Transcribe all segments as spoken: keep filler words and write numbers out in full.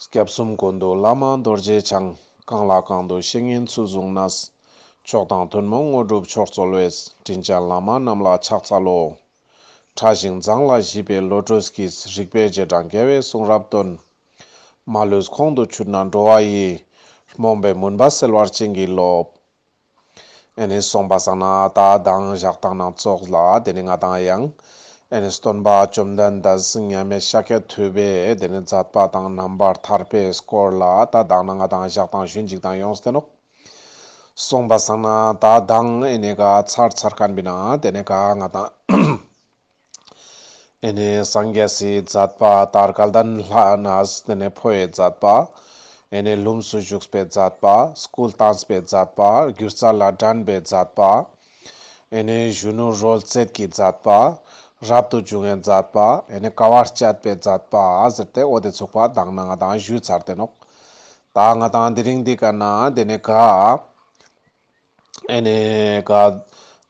སྐྱབས་གསུམ་ཀུན་འདུས་བླ་མ་རྡོ་རྗེ་འཆང་། གང་ལ་གང་འདུལ་བཤེས་གཉེན་ཚུལ་བཟུང་ནས། མཆོག་དང་ཐུན་མོང་དངོས་གྲུབ་མཆོག་སྩོལ་བའི། དྲིན་ཅན་བླ་མ་རྣམས་ལ་ཕྱག་འཚལ་ལོ། ཕྲ་ཞིང་མཛངས་ལ་བཞད་པའི་བློ་གྲོས་ཀྱིས། རིག་པའི་རྗེས་འབྲང་རྒྱལ་བའི་གསུང་རབ་སྟོན། མ་ལུས་ཁོང་དུ་ཆུད་ན་འགྲོ་བ་ཡི། རྨོངས་པའི་མུན་པ་སེལ་བར་བྱིན་གྱིས་རློབས། ཨེ་ནེ་སོང་པ་སང་ན་ད་མདང་ཞག་དང་ནང་ཙོགས་ལ་དེ་ནེ་ང་དང་ཡང་ཨེ་ནེ་སྟོན་པ་བཅོམ་ལྡན་འདས་མཉམ་མེད་ཤཱཀྱ་ཐུབ་པའི་དེ་ནེ་མཛད་པ་དང་རྣམ་པར་ཐར་པའི་སྐོར་ལ་ད་མདང་ནང་ང་དང་ཞག་དང་ཞུན་ཅིག་དང་ཡོངས་ཏེ་ནོག། སོང་པ་སང་ན་ད་མདང་ཨེ་ནེ་ག་ཚར་ཚར་ཁན་བི་ན་དེ་ནེ་ག་ང་དང་ཨེ་ནེ་སངས་རྒྱས་སི་མཛད་པ་ད་སྐལ་ལྡན་ལྷ་ནས་དེ་ནེ་འཕོ་བའི་མཛད་པ། ཨེ་ནེ་ལྷུམས་སུ་ཞུགས་པའི་མཛད་པ། སྐུ་བལྟམས་པའི་མཛད་པ། སྒྱུ་རྩལ་ལ་འགྲན་པའི་མཛད་པ། ཨེ་ནེ་གཞོན་ནུ་རོལ་རྩེད་ཀྱི་མཛད་པ། རབ་ཏུ་བྱུང་བའི་མཛད་པ། ཨེ་ནེ་དཀའ་བ་སྤྱད་པའི་མཛད་པ་ཟེར་ཏེ་འོ་དེ་ཚུགས་པ་མདང་ནང་ང་དང་ཞུས་ཚར་ཏེ་ནོག། ད་ང་དང་དེ་རིང་འདི་ཀ་ན་དེ་ནེ་ག་ཨེ་ནེ་ག་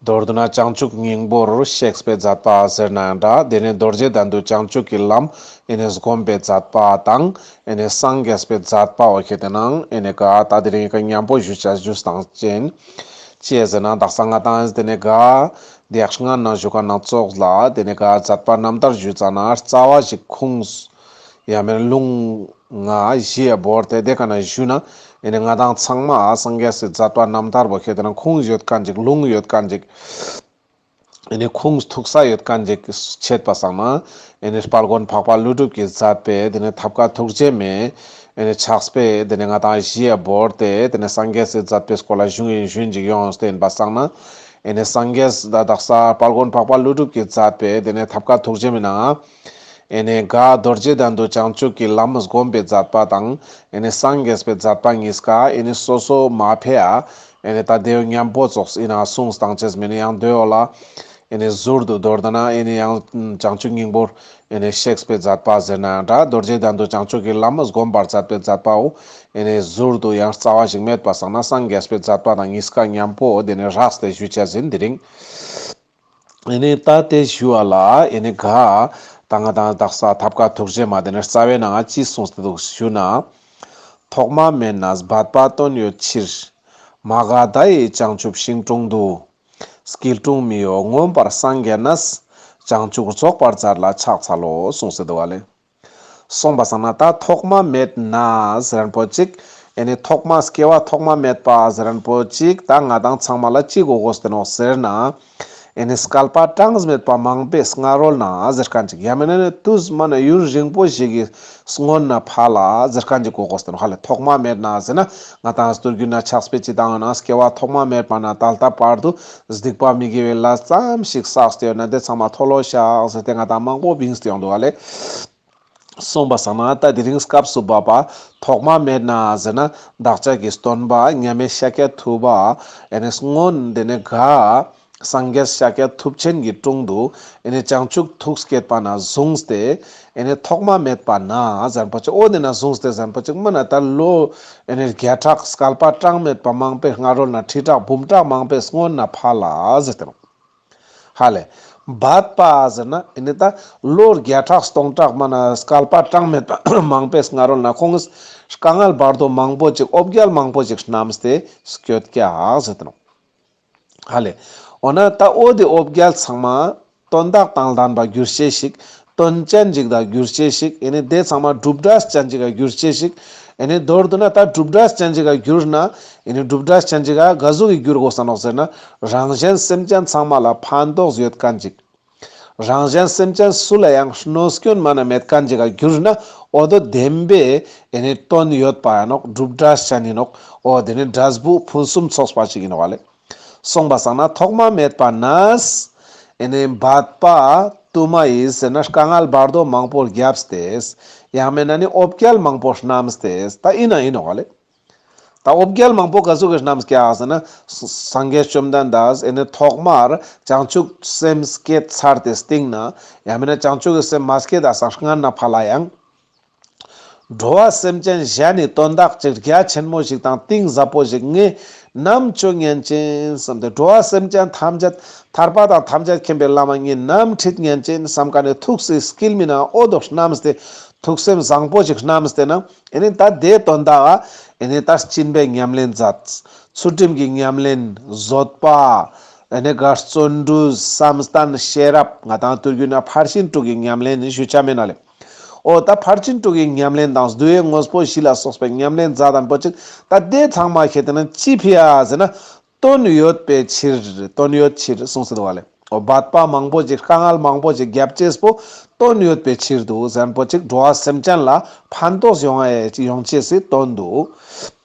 མདོར་བསྡུ་ན་བྱང་ཆུབ་སྙིང་པོར་གཤེགས་པའི་མཛད་པ་ཟེར་ནའང་འདྲ། དེ་ནེ་རྡོ་རྗེ་གདན་དུ་བྱང་ཆུབ་ཀྱི་ལམ་ཨེ་ནེ་སྒོམ་པའི་མཛད་པ་དང་ཨེ་ནེ་སངས་རྒྱས་པའི་མཛད་པ་འོ་ཁེ་ཏེ་ནང་ཨེ་ནེ་ག་ད་དེ་རིང་ག་མཉམ་པོ་ཞུ་ཆ་ཞུས་དང་ཅན་ཅི་ཟེར་ན་དག་ས་ང་དང་དེ་ནེ་ག་དེ་ཡག་སྔ་ན་ཞུ་ཁན་ནང་ཙོགས་ལ་དེ་ནེ་ག་མཛད་པ་རྣམ་ཐར་ཞུ་ཙ་ན་རྩ་བ་ཞིག་ཁུངས་ཡང་མེད་ལུང་ང་བཞི་ཡ་བོར་ཏེ་དེ་ཀ་ན་ཞུ་ན་ཨེ་ནེ་ང་དང་ཚང་མ་སངས་རྒྱས་སི་མཛད་པ་རྣམ་ཐར་བོ་ཁེ་ཏེ་ན་ཁུངས་ཡོད་ཁན་ཅིག་ལུང་ཡོད་ཁན་ཅིག་ཨེ་ནེ་ཁུངས་ཐུག་ས་ཡོད་ཁན་ཅིག་ཆེད་པ་སང་ན་ཨེ་ནེ་དཔལ་མགོན་འཕགས་པ་ཀླུ་སྒྲུབ་ཀྱིས་མཛད་པའི་དེ་ནེ་ཐབས་མཁས་ཐུགས་རྗེ་མའི་ཨེ་ནེ་ཕྱག་དཔེ་དེ་ནེ་ང་དང་བཞི་ཡ་བོར་ཏེ་དེ་ནེ་སངས་རྒྱས་སི་མཛད་པའི་སྐོར་ལ་ཞུ་ཡིན་ཞུ་ཡིན་ཅིག་ཡོངས་ཏེ་ཡིན་པ་སང་ན་ཨེ་ནེ་སངས་རྒྱས་ད་དག་ས་དཔལ་མགོན་འཕགས་པ་ཀླུ་སྒྲུབ་ཀྱིས་མཛད་པའི་དེ་ནེ་ཐབས་མཁས་ཐུགས་རྗེ་མའི་ནང་ཨེ་ནེ་ག་རྡོ་རྗེ་གདན་དུ་བྱང་ཆུབ་ཀྱི་ལམ་སྒོམ་པའི་མཛད་པ་དང་ཨེ་ནེ་སངས་རྒྱས་པའི་མཛད་པ་གཉིས་ཀ་ཨེ་ནེ་སོ་སོ་མ་ཕེ་ཡ་ཨེ་ནེ་ད་དེ་མཉམ་པོ་ཙོགས་ཨིན་ན་གསུངས་དང་ཅེས་མེན་ཡང་དོ་ལ་ཨེ་ནེ་ཟུར་དུ་མདོར་བསྡུ་ན་ཨེ་ནེ་ཡང་བྱང་ཆུབ་སྙིང་པོར་ཨེ་ནེ་གཤེགས་པའི་མཛད་པ་ཟེར་ན་ཡང་འདྲ། རྡོ་རྗེ་གདན་དུ་བྱང་ཆུབ་ཀྱི་ལམ་སྒོམ་པར་མཛད་པའི་མཛད་པའོ། ཨེ་ནེ་ཟུར་དུ་ཡང་རྩ་བ་ཞིག་མེད་པ་སང་ན་སངས་རྒྱས་པའི་མཛད་པ་དང་གཉིས་ཀ་མཉམ་པོ་དེ་ནེ་རགས་ཏེ་ཞུ་ཆ་ཟིན་དེ་རིང་། ཨེ་ནེ་ད་དེ་ཞུ་བ་ལ་ཨེ་ནེ་ག་ད་ང་དང་དག་ས་ཐབས་མཁས་ཐུགས་རྗེ་མ་དེ་ནེ་རྩ་བའི་ནང་ཅི་གསུངས་ཏེ་འདུག་ཞུ་ན། ཐོག་མ་མེད་ནས་འབད་པ་དོན་ཡོད་ཕྱིར། མ་འགགས་མཐའ་ཡས་བྱང་ཆུབ་ཤིང་དྲུང་དུ། སྐྱིལ་ཀྲུང་མི་གཡོ་མངོན་པར་སངས་རྒྱས་ནས། བྱང་ཆུབ་རྫོགས་པར་མཛད་ལ་ཕྱག་འཚལ་ལོ་གསུངས་ཏེ་འདུག་བ་ལེ། སོང་པ་སང་ན་ད་ཐོག་མ་མེད་ན་ཟེར་ཁན་པོ་ཅིག་ཨེ་ནེ་ཐོག་མ་སྐྱེ་བ་ཐོག་མ་མེད་པ་ཟེར་ཁན་པོ་ཅིག་ད་ང་དང་ཚང་མ་ལ་ཅི་གོ་གོས་ཏེ་ནོག་ཟེར་ན། ཨེ་ནེ་སྐལ་པ་གྲངས་མེད་པ་མང་པོའི་སྔ་རོལ་ན་ཟེར་ཁན་ཅིག་ཡང་མེན་ན་ནི་དུས་མ་ན་ཡུན་རིང་པོ་ཞིག་གི་སྔོན་ན་ཕ་ལ་ཟེར་ཁན་ཅིག་གོ་གོས་ཏེ་ནོག་ཧ་ལེ། ཐོག་མ་མེད་ན་ཟེར་ན་ང་དང་སྟོད་རྒྱུད་ན་ཕྱག་དཔེ་ཅིག་བཏང་ན་སྐྱེ་བ་ཐོག་མ་མེད་པ་ན་ད་ལྟ་བར་དུ་སྡིག་པ་མི་དགེ་བའི་ལས་ཙམ་ཞིག་བསགས་ཏེ་ཡོད་ན་དེ་ཚང་མ་མཐོལ་ལོ་བཤགས་ཟེར་ཏེ་ང་དང་མང་པོ་བིངས་ཏེ་ཡོང་འདུག་ཧ་ལེ། སོང་པ་སང་ན་ད་དེ་རིང་སྐབས་སུ་བབ་པ་ཐོག་མ་མེད་ན་ཟེར་ན་བདག་ཅག་གི་སྟོན་པ་མཉམ་མེད་ཤཱཀྱ་ཐུབ་པ་ཨེ་ནེ་སྔོན་དེ་ནེ་ག་སངས་རྒྱས་ཤཱཀྱ་ཐུབ་ཆེན་གྱི་དྲུང་དུ་ཨེ་ནེ་བྱང་ཆུབ་ཐུགས་བསྐྱེད་པ་ན་བཟུང་སྟེ་ཨེ་ནེ་ཐོག་མ་མེད་པ་ན་ཟེར་ཁན་པོ་ཅིག་འོ་དེ་ན་བཟུང་སྟེ་ཟེར་ཁན་པོ་ཅིག་མ་ན་ད་ལོ་ཨེ་ནེ་བརྒྱ་ཕྲག་སྐལ་པ་གྲངས་མེད་པ་མང་པོའི་སྔ་རོལ་ན་ཁྲི་ཕྲག་འབུམ་ཕྲག་མང་པོའི་སྔོན་ན་ཕ་ལ་ཟེར་ཏེ་ནོག་ཧ་ལེ། འབད་པ་ཟེར་ན་ཨེ་ནེ་ད་ལོ་བརྒྱ་ཕྲག་སྟོང་ཕྲག་མ་ན་སྐལ་པ་གྲངས་མེད་པ་མང་པོའི་སྔ་རོལ་ན་ཁོང་གིས་དཀའ་ངལ་བར་དོ་མང་པོ་ཅིག་འོ་བརྒྱལ་མང་པོ་ཅིག་བསྣམས་ཏེ་སྐྱོད་ཀྱག་ཟེར་ཏེ་ནོག་ཧ་ལེ། འོ་ན་ད་འོ་དེ་འོ་བརྒྱལ་ཚང་མ་དོན་དག་དང་ལྡན་པ་གྱུར་ཅེས་ཤིག་དོན་ཅན་ཅིག་དང་གྱུར་ཅེས་ཤིག་ཨེ་ནེ་དེ་ཚང་མ་གྲུབ་འབྲས་ཅན་ཅིག་ག་གྱུར་ཅེས་ཤིག་ཨེ་ནེ་མདོར་བསྡུ་ན་ད་གྲུབ་འབྲས་ཅན་ཅིག་ག་གྱུར་ན་ཨེ་ནེ་གྲུབ་འབྲས་ཅན་ཅིག་ག་ག་ཟུག་གི་གྱུར་གོས་ས་ནོག་ཟེར་ན་རང་གཞན་སེམས་ཅན་ཚང་མ་ལ་ཕན་ཐོགས་ཡོད་ཁན་ཅིག་རང་གཞན་སེམས་ཅན་སུ་ལ་ཡང་གནོད་སྐྱོན་མ་ན་མེད་ཁན་ཅིག་ག་གྱུར་ན་འོ་དོ་བདེན་པའི་ཨེ་ནེ་དོན་ཡོད་པ་ཡིན་ནོག་གྲུབ་འབྲས་ཅན་ཡིན་ནོག་འོ་དེ་ནི་འབྲས་བུ་ཕུན་སུམ་ཚོགས་པ་ཅིག་ཡིན་ནོག་ལེ། སོང་པ་སང་ན་ཐོག་མ་མེད་པ་ནས་ཨེ་ནེ་འབད་པ་དུ་མ་ཡིས་ཟེར་ན་དཀའ་ངལ་བར་དོ་མང་པོ་བརྒྱབ་སྟེ་ཡང་མེན་ན་ནི་འོ་བརྒྱལ་མང་པོ་བསྣམས་ཏེ་ད་ཨིན་ན་ཨིན་ནོག་ལེ། ད་འོ་བརྒྱལ་མང་པོ་ག་ཟུག་གི་བསྣམས་ཀྱག་ཟེར་ན་སངས་རྒྱས་བཅོམ་ལྡན་འདས་ཨེ་ནེ་ཐོག་མར་བྱང་ཆུབ་སེམས་བསྐྱེད་ཚར་ཏེ་སྟིང་ན་ཡང་མེན་ན་བྱང་ཆུབ་ཀྱི་སེམས་མ་བསྐྱེད་ད་སང་སྔ་ན་ཕ་ལ་ཡང་འགྲོ་བ་སེམས་ཅན་གཞན་ནི་དོན་དག་ཅིག་རྒྱ་ཆེན་མོ་ཞིག་དང་གཏིང་ཟབ་པོ་ཞིག་ངས་ནམ་ཅོ་ཉན་ཅེས་བསམ་སྟེ་འགྲོ་བ་སེམས་ཅན་ཐམས་ཅད་ཐར་པ་དང་ཐམས་ཅད་མཁྱེན་པའི་ལམ་ངས་ནམ་ཁྲིད་ཉན་ཅེས་བསམ་ཁན་ནི་ཐུགས་སི་སྐྱིལ་མི་ན་འོ་དོ་བསྣམས་ཏེ་ ཐུགས་སེམས་བཟང་པོ་ཞིག་བསྣམས་ཏེ་ན་ཨེ་ནི་ད་དེ་དོན་དག་ཨེ་ནི་ད་སྦྱིན་པའི་ཉམས་ལེན་མཛད། ཚུལ་ཁྲིམས་ཀྱི་ཉམས་ལེན་བཟོད་པ། ཨེ་ནི་ག་བརྩོན་འགྲུས་བསམ་གཏན་ཤེས་རབ་ང་དང་དུས་རྒྱུན་ན་ཕར་ཕྱིན་དྲུག་གི་ཉམས་ལེན་ཞུ་ཆ་མེད་ན་ལེ། འོ་ད་ཕར་ཕྱིན་དྲུག་གི་ཉམས་ལེན་དང་བསྡུ་བའི་དངོས་པོ་བཞི་ལ་སོགས་པའི་ཉམས་ལེན་མཛད་དང་པོ་ཅིག་ད་དེ་ཚང་མ་ཁྱེར་ཏེ་ན་ཅི་ཕི་ཡ་ཟེར་ན། དོན་ཡོད་པའི་ཕྱིར། དོན་ཡོད་ཕྱིར་གསུངས་སེ་འདུག་བ་ལེ། འོ་འབད་པ་མང་པོ་ཅིག་དཀའ་ངལ་མང་པོ་ཅིག་རྒྱབ་ཅེས་པོ་དོན་ཡོད་པའི་ཕྱིར་དུ་ཟེར་ན་པོ་ཅིག་འགྲོ་བ་སེམས་ཅན་ལ་ཕན་ཐོགས་ཡོང་ཡ་ཡོང་ཅེས་སི་དོན་དུ།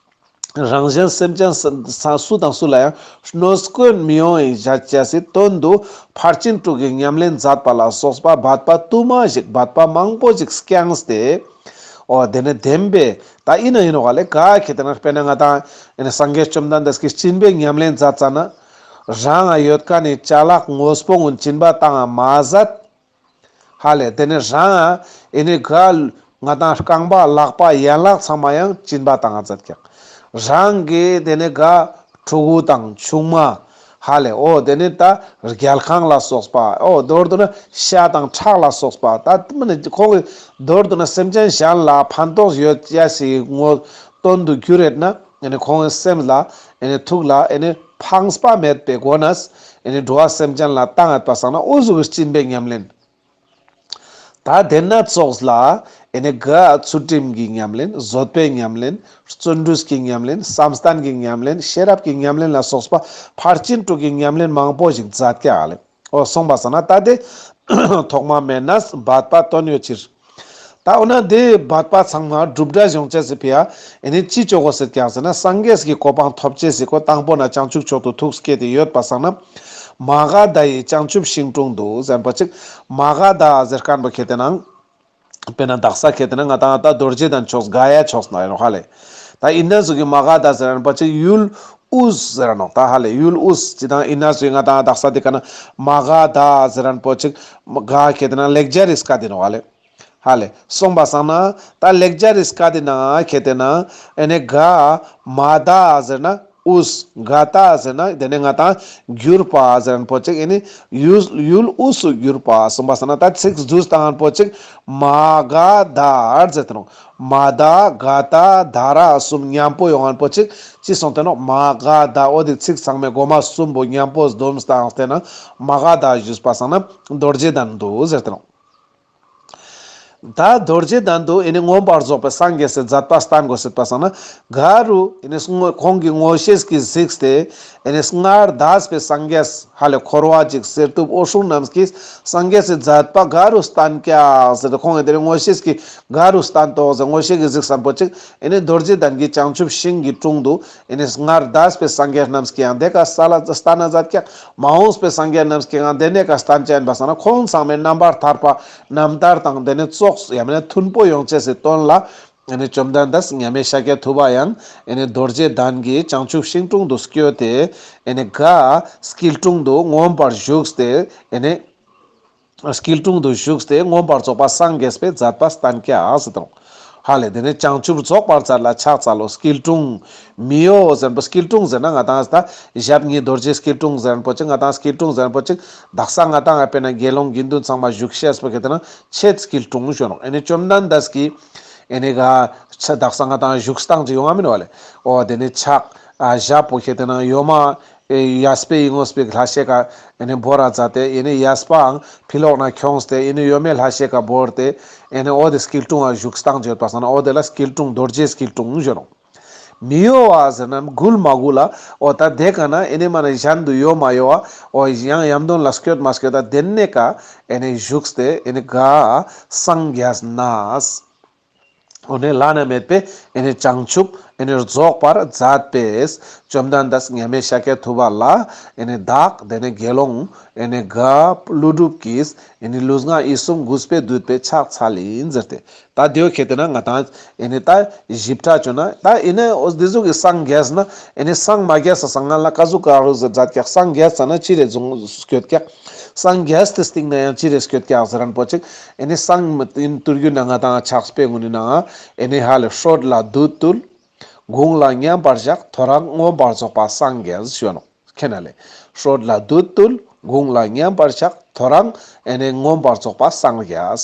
རང་གཞན་སེམས་ཅན་ས་ས་སུ་དང་སུ་ལ་ཡང་གནོད་སྐྱོན་མི་ཡོང་བའི་བྱ་བྱ་སི་དོན་དུ་ཕར་ཕྱིན་དྲུག་གི་ཉམས་ལེན་མཛད་པ་ལ་སོགས་པ་འབད་པ་དུ་མ་ཞིག་འབད་པ་མང་པོ་ཞིག་བསྐྱངས་ཏེ། འོ་དེ་ནི་བདེན་པས་ད་ཡིན་ན་ཡིན་ནོག་ལེ། ག་ཁྱེར་ཏེ་ན་དཔེར་ན་ང་དང་ཨེ་ནི་སངས་རྒྱས་བཅོམ་ལྡན་འདས་ཀྱིས་སྦྱིན་པའི་ཉམས་ལེན་མཛད་ཙ་ན། རང་ང་ཡོད་ཁན་ནི་ཅ་ལག་དངོས་པོ་ཀུན་སྦྱིན་པ་བཏང་ང་མ་ཟད། ཧ་ལེ་དེ་ནི་རང་ང་ཨེ་ནི་ག་ང་དང་རྐང་པ་ལག་པ་ཡན་ལག་ཚང་མ་ཡང་སྦྱིན་པ་བཏང་ང་མཛད་ཀྱག། རང་གི་དེ་ནི་ག་ཕྲུ་གུ་དང་ཆུང་མ། ཧ་ལེ་འོ་དེ་ནི་ད་རྒྱལ་ཁང་ལ་སོགས་པ། འོ་མདོར་བསྡུ་ན་ཤ་དང་ཁྲག་ལ་སོགས་པ། ད་མ་ནི་ཁོང་གི་མདོར་བསྡུ་ན་སེམས་ཅན་གཞན་ལ་ཕན་ཐོགས་ཡོད་ཡ་ཞིག་དངོས་དོན་དུ་གྱུར་ཡོད་ན། ཨེ་ནི་ཁོང་གི་སེམས་ལ་ཨེ་ནི་ཐུགས་ལ་ཨེ་ནི་ཕངས་པ་མེད་པའི་སྒོ་ནས་ཨེ་ནི་འགྲོ་བ་སེམས་ཅན་ལ་བཏང་ཡོད་པ་སང་ན་འོ་ཟུག་གི་སྦྱིན་པའི་ཉམས་ལེན། ད་དེ་ན་ཙོགས་ལ་ཨེ་ནི་ག་ཚུལ་ཁྲིམས་ཀྱི་ཉམས་ལེན། བཟོད་པའི་ཉམས་ལེན། བརྩོན་འགྲུས་ཀྱི་ཉམས་ལེན། བསམ་གཏན་གྱི་ཉམས་ལེན། ཤེས་རབ་ཀྱི་ཉམས་ལེན་ལ་སོགས་པ་ཕར་ཕྱིན་དྲུག་གི་ཉམས་ལེན་མང་པོ་ཞིག་མཛད་ཀྱག་ལེ། འོ་སོང་པ་སང་ན་ད་དེ་ཐོག་མ་མེད་ན་འབད་པ་དོན་ཡོད་ཕྱིར། ད་འོ་ན་དེ་འབད་པ་ཚང་མ་གྲུབ་འབྲས་ཡོང་ཅེས་སི་ཕི་ཡ་ཨེ་ནི་ཅི་ཅོ་དགོས་ཟེར་ཀྱག་ཟེར་ན། སངས་རྒྱས་ཀྱི་གོ་འཕང་ཐོབ་ཅེས་སི་ཁོ་དང་པོ་ན་བྱང་ཆུབ་མཆོག་ཏུ་ཐུགས་བསྐྱེད་དེ་ཡོད་པ་སང་ན། མ་ག་དྷ་ཡི་བྱང་ཆུབ་ཤིང་དྲུང་དུ་ཟེར་པ་ཅིག། མ་ག་དྷ་ཟེར་ཁན་པོ་ཁྱེར་ཏེ་ན་དཔེར་ན་དག་ས་ཁྱེར་ཏེ་ན་ང་དང་ད་རྡོ་རྗེ་གདན་ཕྱོགས་ག་ཡ་ཕྱོགས་ན་ཡོད་ནོག་ཧ་ལེ། ད་ཨིན་ན་ཟུག་གི་མ་ག་དྷ་ཟེར་ཁན་པོ་ཅིག་ཡུལ་དབུས་ཟེར་ནོག་ད་ཧ་ལེ། ཡུལ་དབུས་ཅི་དང་ཨིན་ན་ཟུག་གི་ང་དང་དག་ས་དེ་ཀ་ན་མ་ག་དྷ་ཟེར་ཁན་པོ་ཅིག་ག་ཁྱེར་ཏེ་ན་ལེགས་སྦྱར་རི་སྐད་དེ་ནོག་ཧ་ལེ། ཧ་ལེ། སོང་པ་སང་ན་ད་ལེགས་སྦྱར་རི་སྐད་དེ་ན་ཁྱེར་ཏེ་ན་ཨེ་ནི་ག་མ་དྷ་ཟེར་ན་དབུས། ག་དྷ་ཟེར་ན་དེ་ནི་ང་དང་གྱུར་པ་ཟེར་ཁན་པོ་ཅིག་ཨེ་ནི་ཡུལ་ཡུལ་དབུས་སུ་གྱུར་པ། སོང་པ་སང་ན་ད་ཚིག་བསྡུས་བཏང་ཁན་པོ་ཅིག་མ་ག་དྷ་ཟེར་ཏེ་ནོག། མ་དྷ་ག་དྷ་དྷ་ར་གསུམ་མཉམ་པོ་ཡོང་ཁན་པོ་ཅིག་ཅི་སོང་སྟེ་ནོག། མ་ག་དྷ། འོ་དེ་ཚིག་ཚང་མའི་མགོ་མ་གསུམ་པོ་མཉམ་པོ་སྡོམས་བཏང་སྟེ་ན་མ་ག་དྷ་ཞུས་པ་སང་ན་རྡོ་རྗེ་གདན་དུ་ཟེར་ཏེ་ནོག། ད་རྡོ་རྗེ་གདན་དུ་ཨེ་ནི་མངོན་པར་རྫོགས་པའི་སངས་རྒྱས་སི་མཛད་པ་བསྟན་དགོས་ཟེར་པ་སང་ན་ག་རུ་ཨེ་ནི་སྔོ་ཁོང་གི་མངོན་ཤེས་ཀྱིས་གཟིགས་ཏེ་ཨེ་ནི་སྔར་འདས་པའི་སངས་རྒྱས་ཧ་ལེ་འཁོར་བ་འཇིག་གསེར་ཐུབ་འོད་སྲུང་རྣམས་ཀྱིས་སངས་རྒྱས་སི་མཛད་པ་ག་རུ་བསྟན་ཀྱག་ཟེར་ཏེ་ཁོང་གི་དེ་རིང་མངོན་ཤེས་ཀྱིས་ག་རུ་བསྟན་ཏོག་ཟེར་མངོན་ཤེས་ཀྱིས་གཟིགས་ཁན་པོ་ཅིག་ཨེ་ནི་རྡོ་རྗེ་གདན་གྱི་བྱང་ཆུབ་ཤིང་གི་དྲུང་དུ་ཨེ་ནི་སྔར་འདས་པའི་སངས་རྒྱས་རྣམས་ཀྱིས་ཡང་དེ་ཀ་ས་ལ་བསྟན་ན་མཛད་ཀྱག། མ་འོངས་པའི་སངས་རྒྱས་རྣམས་ཀྱིས་ཡང་དེ་ནེ་ཀ་བསྟན་ཅེས་ཨིན་པ་སང་ན་ཁོང་ཚང་མའི་རྣམ་པར་ཐར་པ་རྣམ་ཐར་དང་དེ་ནེ་ཙོགས་ཡང་མེད་ན་མཐུན་པོ་ཡོང་ཅེས་སི་དོན་ལ་ཨེ་ནི་བཅོམ་ལྡན་འདས་མཉམ་མེད་ཤཱཀྱ་ཐུབ་པ་ཡང་ཨེ་ནི་རྡོ་རྗེ་གདན་གྱི་བྱང་ཆུབ་ཤིང་དྲུང་དུ་སྐྱོད་དེ་ཨེ་ནི་ག་སྐྱིལ་ཀྲུང་དུ་མངོན་པར་བཞུགས་ཏེ་ཨེ་ནི་སྐྱིལ་ཀྲུང་དུ་བཞུགས་ཏེ་མངོན་པར་རྫོགས་པ་སངས་རྒྱས་པའི་མཛད་པ་བསྟན་ཀྱག་ཟེར་དང་། ཧ་ལེ་དེ་ནེ་བྱང་ཆུབ་རྫོགས་པར་མཛད་ལ་ཕྱག་འཚལ་ལོ། སྐྱིལ་ཀྲུང་མི་གཡོ་ཟེར་པོ། སྐྱིལ་ཀྲུང་ཟེར་ན་ང་དང་ད་ཞབས་གཉིས་རྡོ་རྗེ་སྐྱིལ་ཀྲུང་ཟེར་པོ་ཅིག། ང་དང་སྐྱིལ་ཀྲུང་ཟེར་པོ་ཅིག་དག་ས་ང་དང་ཨ་དཔེར་ན་དགེ་སློང་དགེ་འདུན་ཚང་མ་བཞུགས་ཤེས་པོ་ཁེ་ཏེ་ན་ཆེད་སྐྱིལ་ཀྲུང་ཞུ་ནོག། ཨེ་ནི་བཅོམ་ལྡན་འདས་ཀྱི་ཨེ་ནི་ག་ཆ་དག་ས་ང་དང་བཞུགས་སྟངས་ཅིག་ཡོང་ང་མིན་ནོག་ལེ། འོ་དེ་ནེ་ཕྱག་ཨ་ཞབས་པོ་ཁེ་ཏེ་ན་གཡོན་མ་ཨེ་གཡས་པའི་ཡིག་ངོས་པའི་ལྷ་ཞེས་ཀ་ཨེ་ནི་བོར་ར་མཛད་དེ་ཨེ་ནི་གཡས་པའང་ཕི་ལོག་ན་ཁྱོངས་ཏེ་ཨེ་ནི་གཡོན་མའི་ལྷ་ཞེས་ཀ་བོར་ཏེ་ཨེ་ནི་འོ་དེ་སྐྱིལ་ཀྲུང་ང་བཞུགས་སྟངས་ཅིག་ཡོད་པ་སང་ན་འོ་དེ་ལ་སྐྱིལ་ཀྲུང་རྡོ་རྗེ་སྐྱིལ་ཀྲུང་ཞུ་ནོག། མི་གཡོ་བ་ཟེར་ན་འགུལ་མ་འགུལ་ལ་འོ་ད་དེ་ཀ་ན་ཨེ་ནི་མ་ན་གཞན་དུ་གཡོ་མ་གཡོ་བ་འོ་ཡང་ཡམ་དོན་ལ་སྐྱོད་མ་སྐྱོད་ད་དེ་ནེ་ཀ་ཨེ་ནི་བཞུགས་ཏེ་ཨེ་ནི་ག་སངས་རྒྱས་ནས། འོ་ནེ་བླ་ན་མེད་པའི་ཨེ་ནི་བྱང་ཆུབ་ཨེ་ནི་རྫོགས་པར་མཛད་པའི་བཅོམ་ལྡན་འདས་མཉམ་མེད་ཤཱཀྱ་ཐུབ་པ་ལ་ཨེ་ནི་བདག་དེ་ནེ་དགེ་སློང་ཨེ་ནི་ག་ཀླུ་སྒྲུབ་ཀྱིས་ཨེ་ནི་ལུས་ངག་ཡིད་གསུམ་གུས་པས་འདུད་པའི་ཕྱག་འཚལ་ཡིན་ཟེར་ཏེ། ད་དེའོ་ཁེ་ཏེ་ན་ང་དང་ཨེ་ནི་ད་ཞིབ་ཕྲ་བཅོ་ན་ད་ཨེ་ནི་འོ་དེ་ཟུག་གི་སངས་རྒྱས་ན་ཨེ་ནི་སངས་མ་རྒྱས་ས་སང་ང་ལ་ཀ་ཟུག་ཀ་རུ་ཟེར་མཛད་ཀྱག། སངས་རྒྱས་ས་ན་ཅི་རེ་ཟུང་སྐྱོད་ཀྱག། སངས་རྒྱས་ཏེ་སྟིང་ནེ་ཡང་ཅི་རེ་སྐྱོད་ཀྱག་ཟེར་ན་པོ་ཅིག། ཨེ་ནི་སངས་མི་ཡིན་དུས་རྒྱུན་ན་ང་དང་ཕྱག་དཔེ་ངོ་ནི་ན་ཨེ་ནི་ཧ་ལེ་ཧྲོད་ལ་བདུད་བཏུལ། དགུང་ལ་མཉམ་པར་བཞག། ཐོ་རངས་མངོན་པར་རྫོགས་པ་སངས་རྒྱས་ཞུ་ནོག། ཁེ་ན་ལེ། ཧྲོད་ལ་བདུད་བཏུལ། དགུང་ལ་མཉམ་པར་བཞག། ཐོ་རངས་ཨེ་ནེ་མངོན་པར་རྫོགས་པ་སངས་རྒྱས།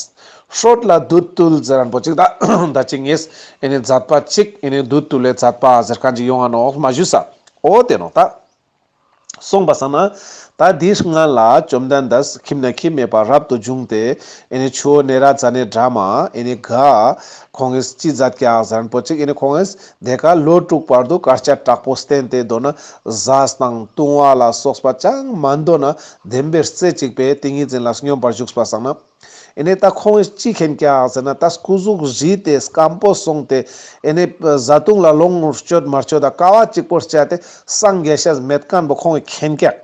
ཧྲོད་ལ་བདུད་བཏུལ་ཟེར་རན་པོ་ཅིག་ད་ད་ཅི་ངས་ཨེ་ནེ་མཛད་པ་ཅིག་ཨེ་ནེ་བདུད་བཏུལ་ལེ་མཛད་པ་ཟེར་ཁན་ཅིག་ཡོང་ང་ནོག་མ་ཞུས་ས། འོ་དེ་ནོག་ད། སོང་པ་སང་ན་ད་འདི་སྔ་ལ་བཅོམ་ལྡན་འདས་ཁྱིམ་ནས་ཁྱིམ་མེད་པར་རབ་ཏུ་བྱུང་སྟེ་ཨེ་ནེ་ཆུ་བོ་ནེ་ར་ཛ་ནའི་འགྲམ་མ་ཨེ་ནེ་ག་ཁོང་གིས་ཅི་མཛད་ཀྱག་ཟེར་རན་པོ་ཅིག་ཨེ་ནེ་ཁོང་གིས་དེ་ཀ་ལོ་དྲུག་བར་དུ་དཀར་ཆ་དྲག་པོ་བསྟེན་ཏེ་མདོར་ན་ཟས་དང་བཏུང་བ་ལ་སོགས་པ་ཅང་མ་འདོད་ན་བདེན་པའི་རྩེ་གཅིག་པའི་ཏིང་ངེ་འཛིན་ལ་སྙོམས་པར་ཞུགས་པ་སང་ན། ཨེ་ནེ་ད་ཁོང་གིས་ཅི་མཁྱེན་ཀྱག་ཟེར་ན་ད་སྐུ་གཟུགས་རིད་དེ་སྐམ་པོ་སོང་སྟེ་ཨེ་ནེ་བཟའ་བཏུང་ལ་ལོངས་སྤྱོད་མ་སྤྱོད་ད་དཀའ་བ་གཅིག་པོ་སྤྱད་དེ་སངས་རྒྱས་ཤེས་མེད་ཁན་པོ་ཁོང་གིས་མཁྱེན་ཀྱག་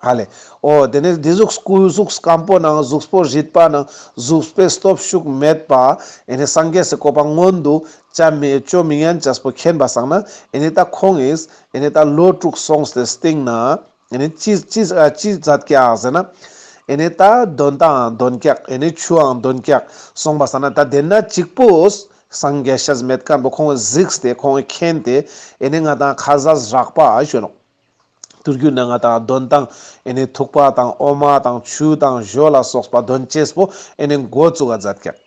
ཧ་ལེ། འོ་དེ་ནེ་འདི་ཟུག་སྐུ་གཟུགས་སྐམ་པོ་ནང་གཟུགས་པོ་རིད་པ་ནང་གཟུགས་པོའི་སྟོབས་ཤུགས་མེད་པ་ཨེ་ནེ་སངས་རྒྱས་སི་གོ་འཕང་མངོན་དུ་བྱ་མི་བཅོ་མི་ཉན་ཅེས་པོ་མཁྱེན་པ་སང་ན་ཨེ་ནེ་ད་ཁོང་གིས་ཨེ་ནེ་ད་ལོ་དྲུག་སོང་སྟེ་སྟིང་ནེ་ཨེ་ནེ་ཅི་ཅི་ཨ་ཅི་མཛད་ཀྱག་ཟེར་ན། ཨེ་ནེ་ད་འདོན་དང་འདོན་ཀྱག་ཨེ་ནེ་ཆུའང་འདོན་ཀྱག་སོང་པ་སང་ན་ད་དེ་ན་གཅིག་པོ་སངས་རྒྱས་ཤེས་མེད་ཁན་པོ་ཁོང་གིས་གཟིགས་ཏེ་ཁོང་གིས་མཁྱེན་ཏེ་ཨེ་ནེ་ང་དང་ཁ་ཟས་རགས་པ་ཞུ་ནོག་དུས་རྒྱུན་ན་ང་དང་འདོན་དང་ཨེ་ནེ་ཐུག་པ་དང་འོ་མ་དང་ཆུ་དང་ཞོ་ལ་སོགས་པ་འདོན་ཅེས་པོ་ཨེ་ནེ་འགོ་བཙུགས་ཀ་མཛད་ཀྱག་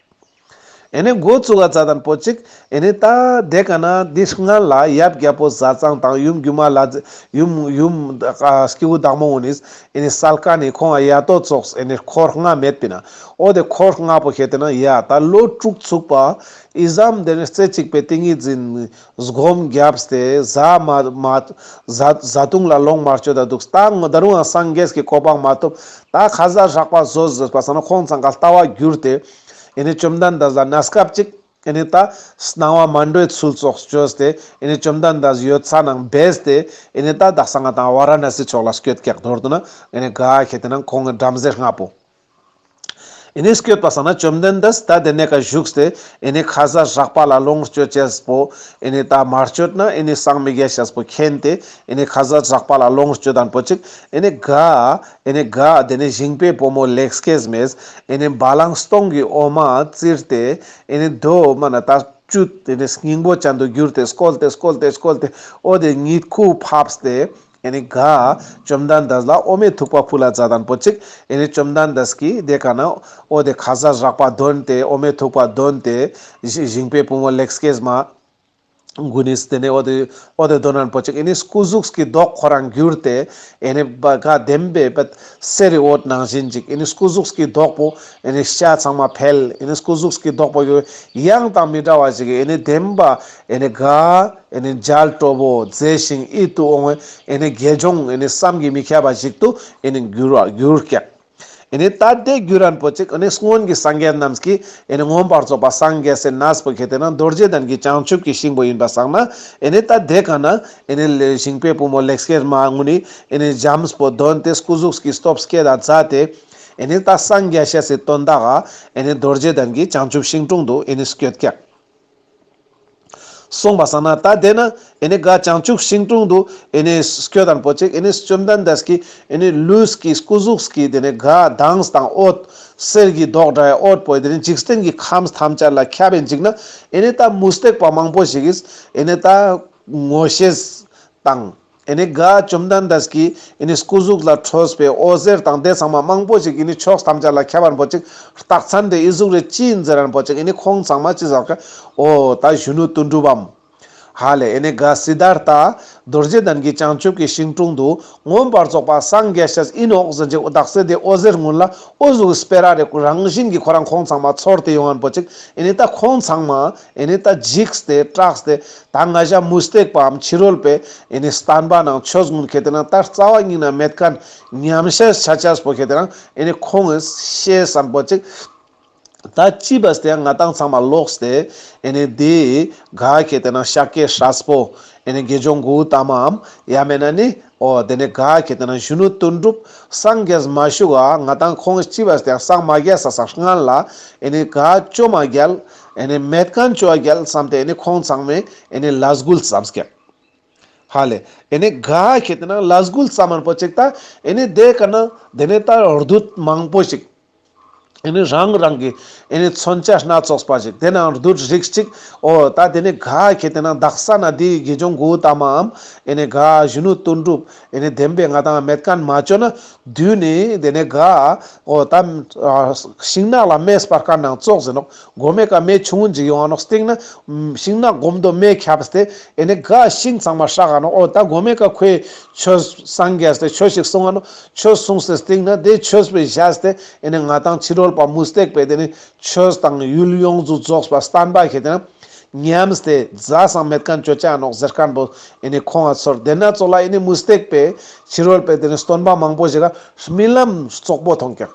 ཨེ་ནེ་འགོ་བཙུགས་ཀ་མཛད་དང་པོ་ཅིག་ཨེ་ནེ་ད་དེ་ཀ་ན་འདི་སྔ་ལ་ཡབ་རྒྱལ་པོ་ཟས་གཙང་དང་ཡུམ་སྒྱུ་མ་ལྷ་ཡུམ་ཡུམ་ཨ་སྐྱེས་བུ་བདག་མོ་གུན་ནི་ཨེ་ནེ་སལ་ཁན་ནི་ཁོང་ང་ཡ་ཏོ་ཙོགས་ཨེ་ནེ་འཁོར་ལྔ་མེད་པིན་ན། འོ་དེ་འཁོར་ལྔ་པོ་ཁྱེར་ཏེ་ན་ཡ་ད་ལོ་དྲུག་ཚུགས་པ་ཨི་ཙམ་དེ་ནེ་རྩེ་གཅིག་པའི་ཏིང་ངེ་འཛིན་སྒོམ་རྒྱབ་སྟེ་ཟ་མ་མ་ཟ་བཟའ་བཏུང་ལ་ལོངས་མ་སྤྱོད་ད་འདུག་ད་ད་རུང་ཡང་སངས་རྒྱས་ཀྱི་གོ་འཕང་མ་ཐོབ། ད་ཁ་ཟས་རགས་པ་ཟོས་ཟོས་པ་སང་ན་ཁོང་ཚང་ཀ་ལྟ་བ་འགྱུར་ཏེ་ཨེ་ནེ་བཅོམ་ལྡན་འདས་ལ་གནས་སྐབས་ཅིག་ཨེ་ནེ་ད་སྣང་བ་མ་འགྲོའི་ཚུལ་ཙོགས་བཅོས་ཏེ་ཨེ་ནེ་བཅོམ་ལྡན་འདས་ཡོད་ས་ནང་བེས་ཏེ་ཨེ་ནེ་ད་དག་ས་ང་དང་ཝཱ་ར་ཎ་སི་ཕྱོགས་ལ་སྐྱོད་ཀྱག་མདོར་བསྡུ་ན་ཨེ་ནེ་ག་ཁྱེར་ཏེ་ན་ཁོང་གི་བྲམ་ཟེ་ལྔ་པོ། ཨེ་ནེ་སྐྱོད་པ་སང་ན་བཅོམ་ལྡན་འདས་ད་དེ་ནེ་ཀ་བཞུགས་ཏེ་ཨེ་ནེ་ཁ་ཟས་རགས་པ་ལ་ལོངས་སྤྱོད་ཅེས་པོ་ཨེ་ནེ་ད་མ་སྤྱོད་ན་ཨེ་ནེ་སངས་མི་རྒྱས་ཤེས་པོ་མཁྱེན་ཏེ་ཨེ་ནེ་ཁ་ཟས་རགས་པ་ལ་ལོངས་སྤྱོད་དང་པོ་ཅིག་ཨེ་ནེ་ག་ཨེ་ནེ་ག་དེ་ནེ་ཞིང་པའི་བུ་མོ་ལེགས་སྐྱེས་མས་ཨེ་ནེ་བ་ལང་སྟོང་གི་འོ་མ་བཙིར་ཏེ་ཨེ་ནེ་དོ་མ་ན་ད་བཅུད་དེ་ནེ་སྙིང་པོ་ཅན་དུ་གྱུར་ཏེ་སྐོལ་ཏེ་སྐོལ་ཏེ་སྐོལ་ཏེ་འོ་དེ་གཉིད་ཁུག་ཕབས་ཏེ་ཨེ་ནེ་ག་བཅོམ་ལྡན་འདས་ལ་འོ་མའི་ཐུག་པ་ཕུལ་ལ་མཛད་དང་པོ་ཅིག་ཨེ་ནེ་བཅོམ་ལྡན་འདས་ཀྱིས་དེ་ཀ་ན་འོ་དེ་ཁ་ཟས་རགས་པ་འདོན་ཏེ་འོ་མའི་ཐུག་པ་འདོན་ཏེ་ཞིང་པའི་བུ་མོ་ལེགས་སྐྱེས་མ་གུན་ནི་དེ་ནེ་འོ་དེ་འོ་དེ་འདོན་དང་པོ་ཅིག་ཨེ་ནེ་སྐུ་གཟུགས་ཀྱི་མདོག་ཁོ་རང་གྱུར་ཏེ་ཨེ་ནེ་བ་ག་བདེན་པའི་བ་གསེར་རི་འོད་ནང་བཞིན་ཅིག་ཨེ་ནེ་སྐུ་གཟུགས་ཀྱི་མདོག་པོ་ཨེ་ནེ་ཤ་ཚང་མ་འཕེལ་ཨེ་ནེ་སྐུ་གཟུགས་ཀྱི་མདོག་པོ་ཡང་དང་མི་འདྲ་བ་ཞིག་ཨེ་ནེ་བདེན་པ་ཨེ་ནེ་ག་ཨེ་ནེ་མཇལ་སྤྲོ་བོ་མཛེས་ཤིང་ཡིད་དུ་འོང་བའི་ཨེ་ནེ་དགེ་སྦྱོང་ཨེ་ནེ་བསམ་གྱིས་མི་ཁྱབ་པ་ཞིག་ཏུ་ཨེ་ནེ་འགྱུར་བ་འགྱུར་ཀྱག་ཨེ་ནེ་ད་དེ་འགྱུར་རན་པོ་ཅིག་ཨེ་ནེ་སྔོན་གྱི་སངས་རྒྱས་རྣམས་ཀྱིས་ཨེ་ནེ་མངོན་པར་རྫོགས་པ་སངས་རྒྱས་སའི་གནས་པོ་ཁྱེར་ཏེ་ན་རྡོ་རྗེ་གདན་གྱི་བྱང་ཆུབ་ཀྱི་ཤིང་པོ་ཡིན་པ་སང་ན་ཨེ་ནེ་ད་དེ་ཀ་ན་ཨེ་ནེ་ཞིང་པའི་བུ་མོ་ལེགས་སྐྱེས་མ་གུན་ནི་ཨེ་ནེ་འཇམ་པོ་འདོན་ཏེ་སྐུ་གཟུགས་ཀྱི་སྟོབས་སྐྱེད་ད་མཛད་དེ་ཨེ་ནེ་ད་སངས་རྒྱས་ཤེས་སི་དོན་དག་ག་ཨེ་ནེ་རྡོ་རྗེ་གདན་གྱི་བྱང་ཆུབ་ཤིང་དྲུང་དུ་ཨེ་ནེ་སྐྱོད་ཀྱག་སོང་པ་སང་ན་ད་དེ་ན་ཨེ་ནེ་ག་བྱང་ཆུབ་ཤིང་དྲུང་དུ་ཨེ་ནེ་སྐྱོད་དང་པོ་ཅིག་ཨེ་ནེ་བཅོམ་ལྡན་འདས་ཀྱི་ཨེ་ནེ་ལུས་ཀྱི་སྐུ་གཟུགས་ཀྱི་དེ་ནེ་ག་མདངས་དང་འོད་གསེར་གྱི་མདོག་འདྲ་བའི་འོད་པོ་དེ་ནེ་འཇིག་རྟེན་གྱི་ཁམས་ཐམས་ཅད་ལ་ཁྱབ་པའི་འཇིག་ན་ཨེ་ནེ་ད་མུ་སྟེགས་པ་མང་པོ་ཞིག་གིས་ཨེ་ནེ་ད་ངོ་ཤེས་དང་། ཨེ་ནེ་ག་བཅོམ་ལྡན་འདས་ཀྱི་ཨེ་ནེ་སྐུ་གཟུགས་ལ་འཕྲོས་པའི་འོད་ཟེར་དང་དེ་ཚང་མ་མང་པོ་ཞིག་ཨེ་ནེ་ཕྱོགས་ཐམས་ཅད་ལ་ཁྱབ་པ་པོ་ཅིག་རྟགས་མཚན་དེ་ཨི་ཟུག་རེ་ཅི་ཡིན་ཟེར་རན་པོ་ཅིག་ཨེ་ནེ་ཁོང་ཚང་མ་ཅི་ཟེར་ག་འོ་ད་གཞོན་ནུ་དོན་གྲུབ་བམ། ཧ་ལེ་ཨེ་ནེ་ག་སིདྡྷཱརྠ་རྡོ་རྗེ་གདན་གྱི་བྱང་ཆུབ་ཀྱི་ཤིང་དྲུང་དུ་མངོན་པར་རྫོགས་པ་སངས་རྒྱས་ཤེས་ཨིན་ནོག་ཟེར་ཅིག་རྟགས་མཚན་དེ་འོད་ཟེར་གུན་ལ་འོ་ཟུག་སྤེ་ར་རེ་རང་བཞིན་གྱི་ཁོ་རང་ཁོང་ཚང་མ་ཚོར་ཏེ་ཡོང་ངན་པོ་ཅིག་ཨེ་ནེ་ད་ཁོང་ཚང་མ་ཨེ་ནེ་ད་འཇིགས་ཏེ་སྐྲག་སྟེ་ད་ང་ཞ་མུ་སྟེགས་པའམ་ཕྱི་རོལ་པའི་ཨེ་ནེ་བསྟན་པ་ནང་ཆོས་གུན་ཁྱེར་ཏེ་ན་ད་རྩ་བ་ཉིད་ན་མེད་ཁན་ཉམས་བཞེས་ཆ་ཆེས་པོ་ཁྱེར་ཏེ་ན་ཨེ་ནེ་ཁོང་གི་ཤེས་སམ་པོ་ཅིག་ད་ཅི་བས་ཏེ་ང་དང་ཚང་མ་ལོགས་ཏེ་ཨེ་ནེ་དེ་ག་ཁྱེར་ཏེ་ན་ཤཱཀྱའི་སྲས་པོ་ཨེ་ནེ་དགེ་སྦྱོང་གཽ་ཏ་མའམ་ཡང་མེད་ན་ནི་འོ་དེ་ནེ་ག་ཁྱེར་ཏེ་ན་གཞོན་ནུ་དོན་གྲུབ་སངས་རྒྱས་མ་བཞུགས་ག་ང་དང་ཁོང་ཅི་བས་ཏེ་སངས་མ་རྒྱས་ས་སང་སྔན་ལ་ཨེ་ནེ་ག་ཅོ་མ་རྒྱལ་ཨེ་ནེ་མེད་ཁན་ཅོ་བ་རྒྱལ་བསམ་སྟེ་ཨེ་ནེ་ཁོང་ཚང་མས་ཨེ་ནེ་ལས་འགུལ་བརྩམས་ཀྱག་ཧ་ལེ། ཨེ་ནེ་ག་ཁྱེར་ཏེ་ན་ལས་འགུལ་བརྩམས་མན་པོ་ཅིག་ད་ཨེ་ནེ་དེ་ཀ་ན་དེ་ནེ་ད་བདུད་མང་པོ་ཞིག་ ཨེ་ནི་རང་རང་གི་ཨེ་ནི་མཚོན་ཆ་སྣ་ཚོགས་པ་ཞིག་དེ་ནང་བདུད་རིགས་ཅིག་འོ་ད་དེ་ནི་ག་ཁེ་དེ་ན་དག་ས་ན་དེ་དགེ་སྦྱོང་གཽ་ཏ་མའམ་ཨེ་ནི་ག་གཞོན་ནུ་དོན་གྲུབ་ཨེ་ནི་བདེན་པའི་ང་དང་མེད་མཁན་མ་བཅོ་ན་དུས་ནི་དེ་ནི་ག་འོ་ད་ཤིང་ནགས་ལ་མེ་སྤར་མཁན་ནང་ཙོགས་ཟེར་ནོག་གོ་མེ་ཀ་མེ་ཆུང་ངུན་ཅིག་ཡོང་ང་ནོག་སྟེང་ན་ཤིང་ནགས་གོམ་དོ་མེ་ཁྱབ་སྟེ་ཨེ་ནི་ག་ཤིང་ཚང་མ་སྲག་ག་ནོག་འོ་ད་གོ་མེ་ཀ་ཁོའི་ཆོས་སངས་རྒྱས་ཏེ་ཆོས་ཤིག་གསུང་ང་ནོག་ཆོས་གསུངས་ཏེ་སྟེང་ན་དེ་ཆོས་པའི་བཞག་སྟེ་ཨེ་ནི་ང་དང་ཕྱི་རོལ་པ་མུ་སྟེགས་པའི་དེ་ནི་ཆོས་དང་ཡུལ་ཡོངས་སུ་རྫོགས་པ་བསྟན་པ་ཁེ་དེ་ན་ཉམས་ཏེ་རྫས་སང་མེད་མཁན་ཅོ་ཅ་ནོག་ཟེར་མཁན་པོ་ཨེ་ནི་ཁོང་ང་ཚོར་དེ་ན་ཙོགས་ལ་ཨེ་ནི་མུ་སྟེགས་པའི་ཕྱི་རོལ་པའི་དེ་ནི་སྟོན་པ་མང་པོ་ཞིག་ག་རྨི་ལམ་རྩོག་པོ་མཐོང་ཀྱག་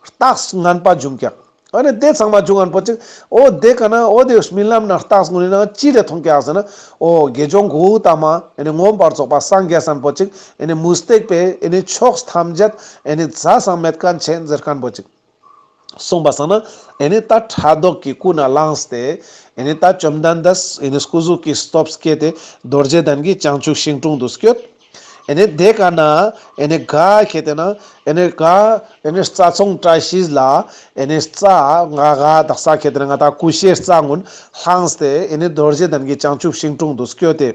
རྟགས་ངན་པ་བྱུང་ཀྱག་ཨ་ནི་དེ་ཚང་མ་བྱུང་ངན་པོ་ཅིག་འོ་དེ་ག་ན་འོ་དེ་རྨི་ལམ་ན་རྟགས་ངན་ན་ཅི་ལས་མཐོང་ཀྱག་ཟེར་ན་འོ་དགེ་སྦྱོང་གཽ་ཏ་མ་ཨེ་ནི་མངོན་པར་རྫོགས་པ་སངས་རྒྱས་མཁན་པོ་ཅིག་ཨེ་ནི་མུ་སྟེགས་པའི་ཨེ་ནི་ཕྱོགས་ཐམས་ཅད་ཨེ་ནི་རྫས་སང་མེད་མཁན་ཆེན་ཟེར་མཁན་པོ་ཅིག་གསུངས་པ་སང་ན་ཨེ་ནི་ད་ཕྲག་དོག་གི་ཀུན་ནས་བསླངས་ཏེ་ཨེ་ནི་ད་བཅོམ་ལྡན་འདས་ཨེ་ནི་སྐུ་གཟུགས་ཀྱི་སྟོབས་བསྐྱེད་དེ་རྡོ་རྗེ་གདན་གྱི་བྱང་ཆུབ་ཤིང་དྲུང་དུ་བསྐྱོད། ཨེ་ནི་དེ་ག་ན་ཨེ་ནི་ག་ཁེ་དེ་ན་ཨེ་ནི་ག་ཨེ་ནི་རྩྭ་ཚོང་བཀྲ་ཤིས་ལ་ཨེ་ནི་རྩྭ་ང་ག་དག་ས་ཁེ་དེ་ན་ང་ད་ཀུ་ཤའི་རྩྭ་ངུན་བླངས་ཏེ་ཨེ་ནི་རྡོ་རྗེ་གདན་གྱི་བྱང་ཆུབ་ཤིང་དྲུང་དུ་བསྐྱོད་དེ།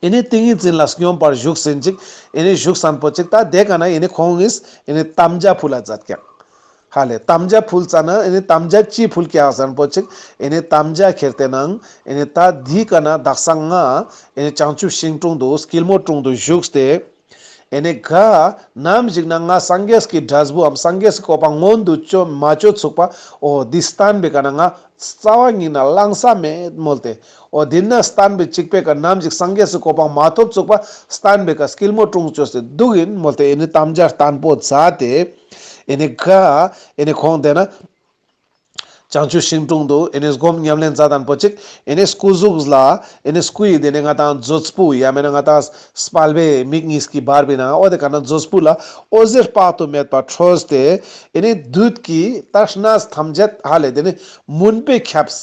ཨེ་ནི་ཏིང་ངེ་འཛིན་ལ་སྙོམས་པར་ཞུགས་ཟིན་ཅིག་ཨེ་ནི་ཞུགས་སན་པོ་ཅིག་ད་དེ་ག་ན་ཨེ་ནི་ཁོང་ངིས་ཨེ་ནི་དམ་བཅའ་ཕུལ་ལ་མཛད་ཀྱག་ཧ་ལེ་དམ་བཅའ་ཕུལ་ཙ་ན་ཨེ་ནི་དམ་བཅའ་ཅི་ཕུལ་ཀྱག་ཟེར་པོ་ཅིག་ཨེ་ནི་དམ་བཅའ་ཁྱེར་ཏེ་ནང་ཨེ་ནི་ད་འདི་ག་ན་དག་ས་ང་ཨེ་ནི་བྱང་ཆུབ་ཤིང་དྲུང་དུ་སྐྱིལ་མོ་ཀྲུང་དུ་བཞུགས་ཏེ། ཨེ་ནི་ག་ནམ་ཞིག་ན་ང་སངས་རྒྱས་ཀྱི་འབྲས་བུའམ་སངས་རྒྱས་ཀྱི་གོ་འཕང་མངོན་དུ་ཅོ་མ་ཅོ་ཚུགས་པ་འོ་འདི་བསྟན་པའི་ག་ན་ང་རྩ་བ་ཉིད་ན་བླང་ས་མེད་མོལ་ཏེ། འོ་འདི་ན་བསྟན་པའི་ཅིག་པའི་ཀ་ནམ་ཞིག་སངས་རྒྱས་སི་གོ་འཕང་མ་ཐོབ་ཚུགས་པ་བསྟན་པའི་ཀ་སྐྱིལ་མོ་ཀྲུང་བཅོས་ཏེ་འདུག་ཡིན་མོལ་ཏེ་ཨེ་ནི་དམ་བཅའ་བརྟན་པོ་མཛད་དེ། ཨེ་ནི་ག་ཨེ་ནི་ཁོང་དེ་ན་བྱང་ཆུབ་ཤིང་དྲུང་དུ་ཨེ་ནི་སྒོམ་ཉམས་ལེན་མཛད་དང་པོ་ཅིག་ཨེ་ནི་སྐུ་གཟུགས་ལ་ཨེ་ནི་སྐུ་ཡི་དེ་ནི་ང་དང་མཛོད་སྤུ་ཡ་མེད་ན་ང་དང་དཔལ་བེ་མིག་གཉིས་ཀྱི་བར་བའི་ནང་འོ་དེ་ག་ན་མཛོད་སྤུ་ལ་འོད་ཟེར་དཔག་ཏུ་མེད་པ་འཕྲོས་ཏེ་ཨེ་ནི་བདུད་ཀྱི་ད་གནས་ཐམས་ཅད་ཧ་ལེ་དེ་ནི་མུན་པས་ཁྱབས།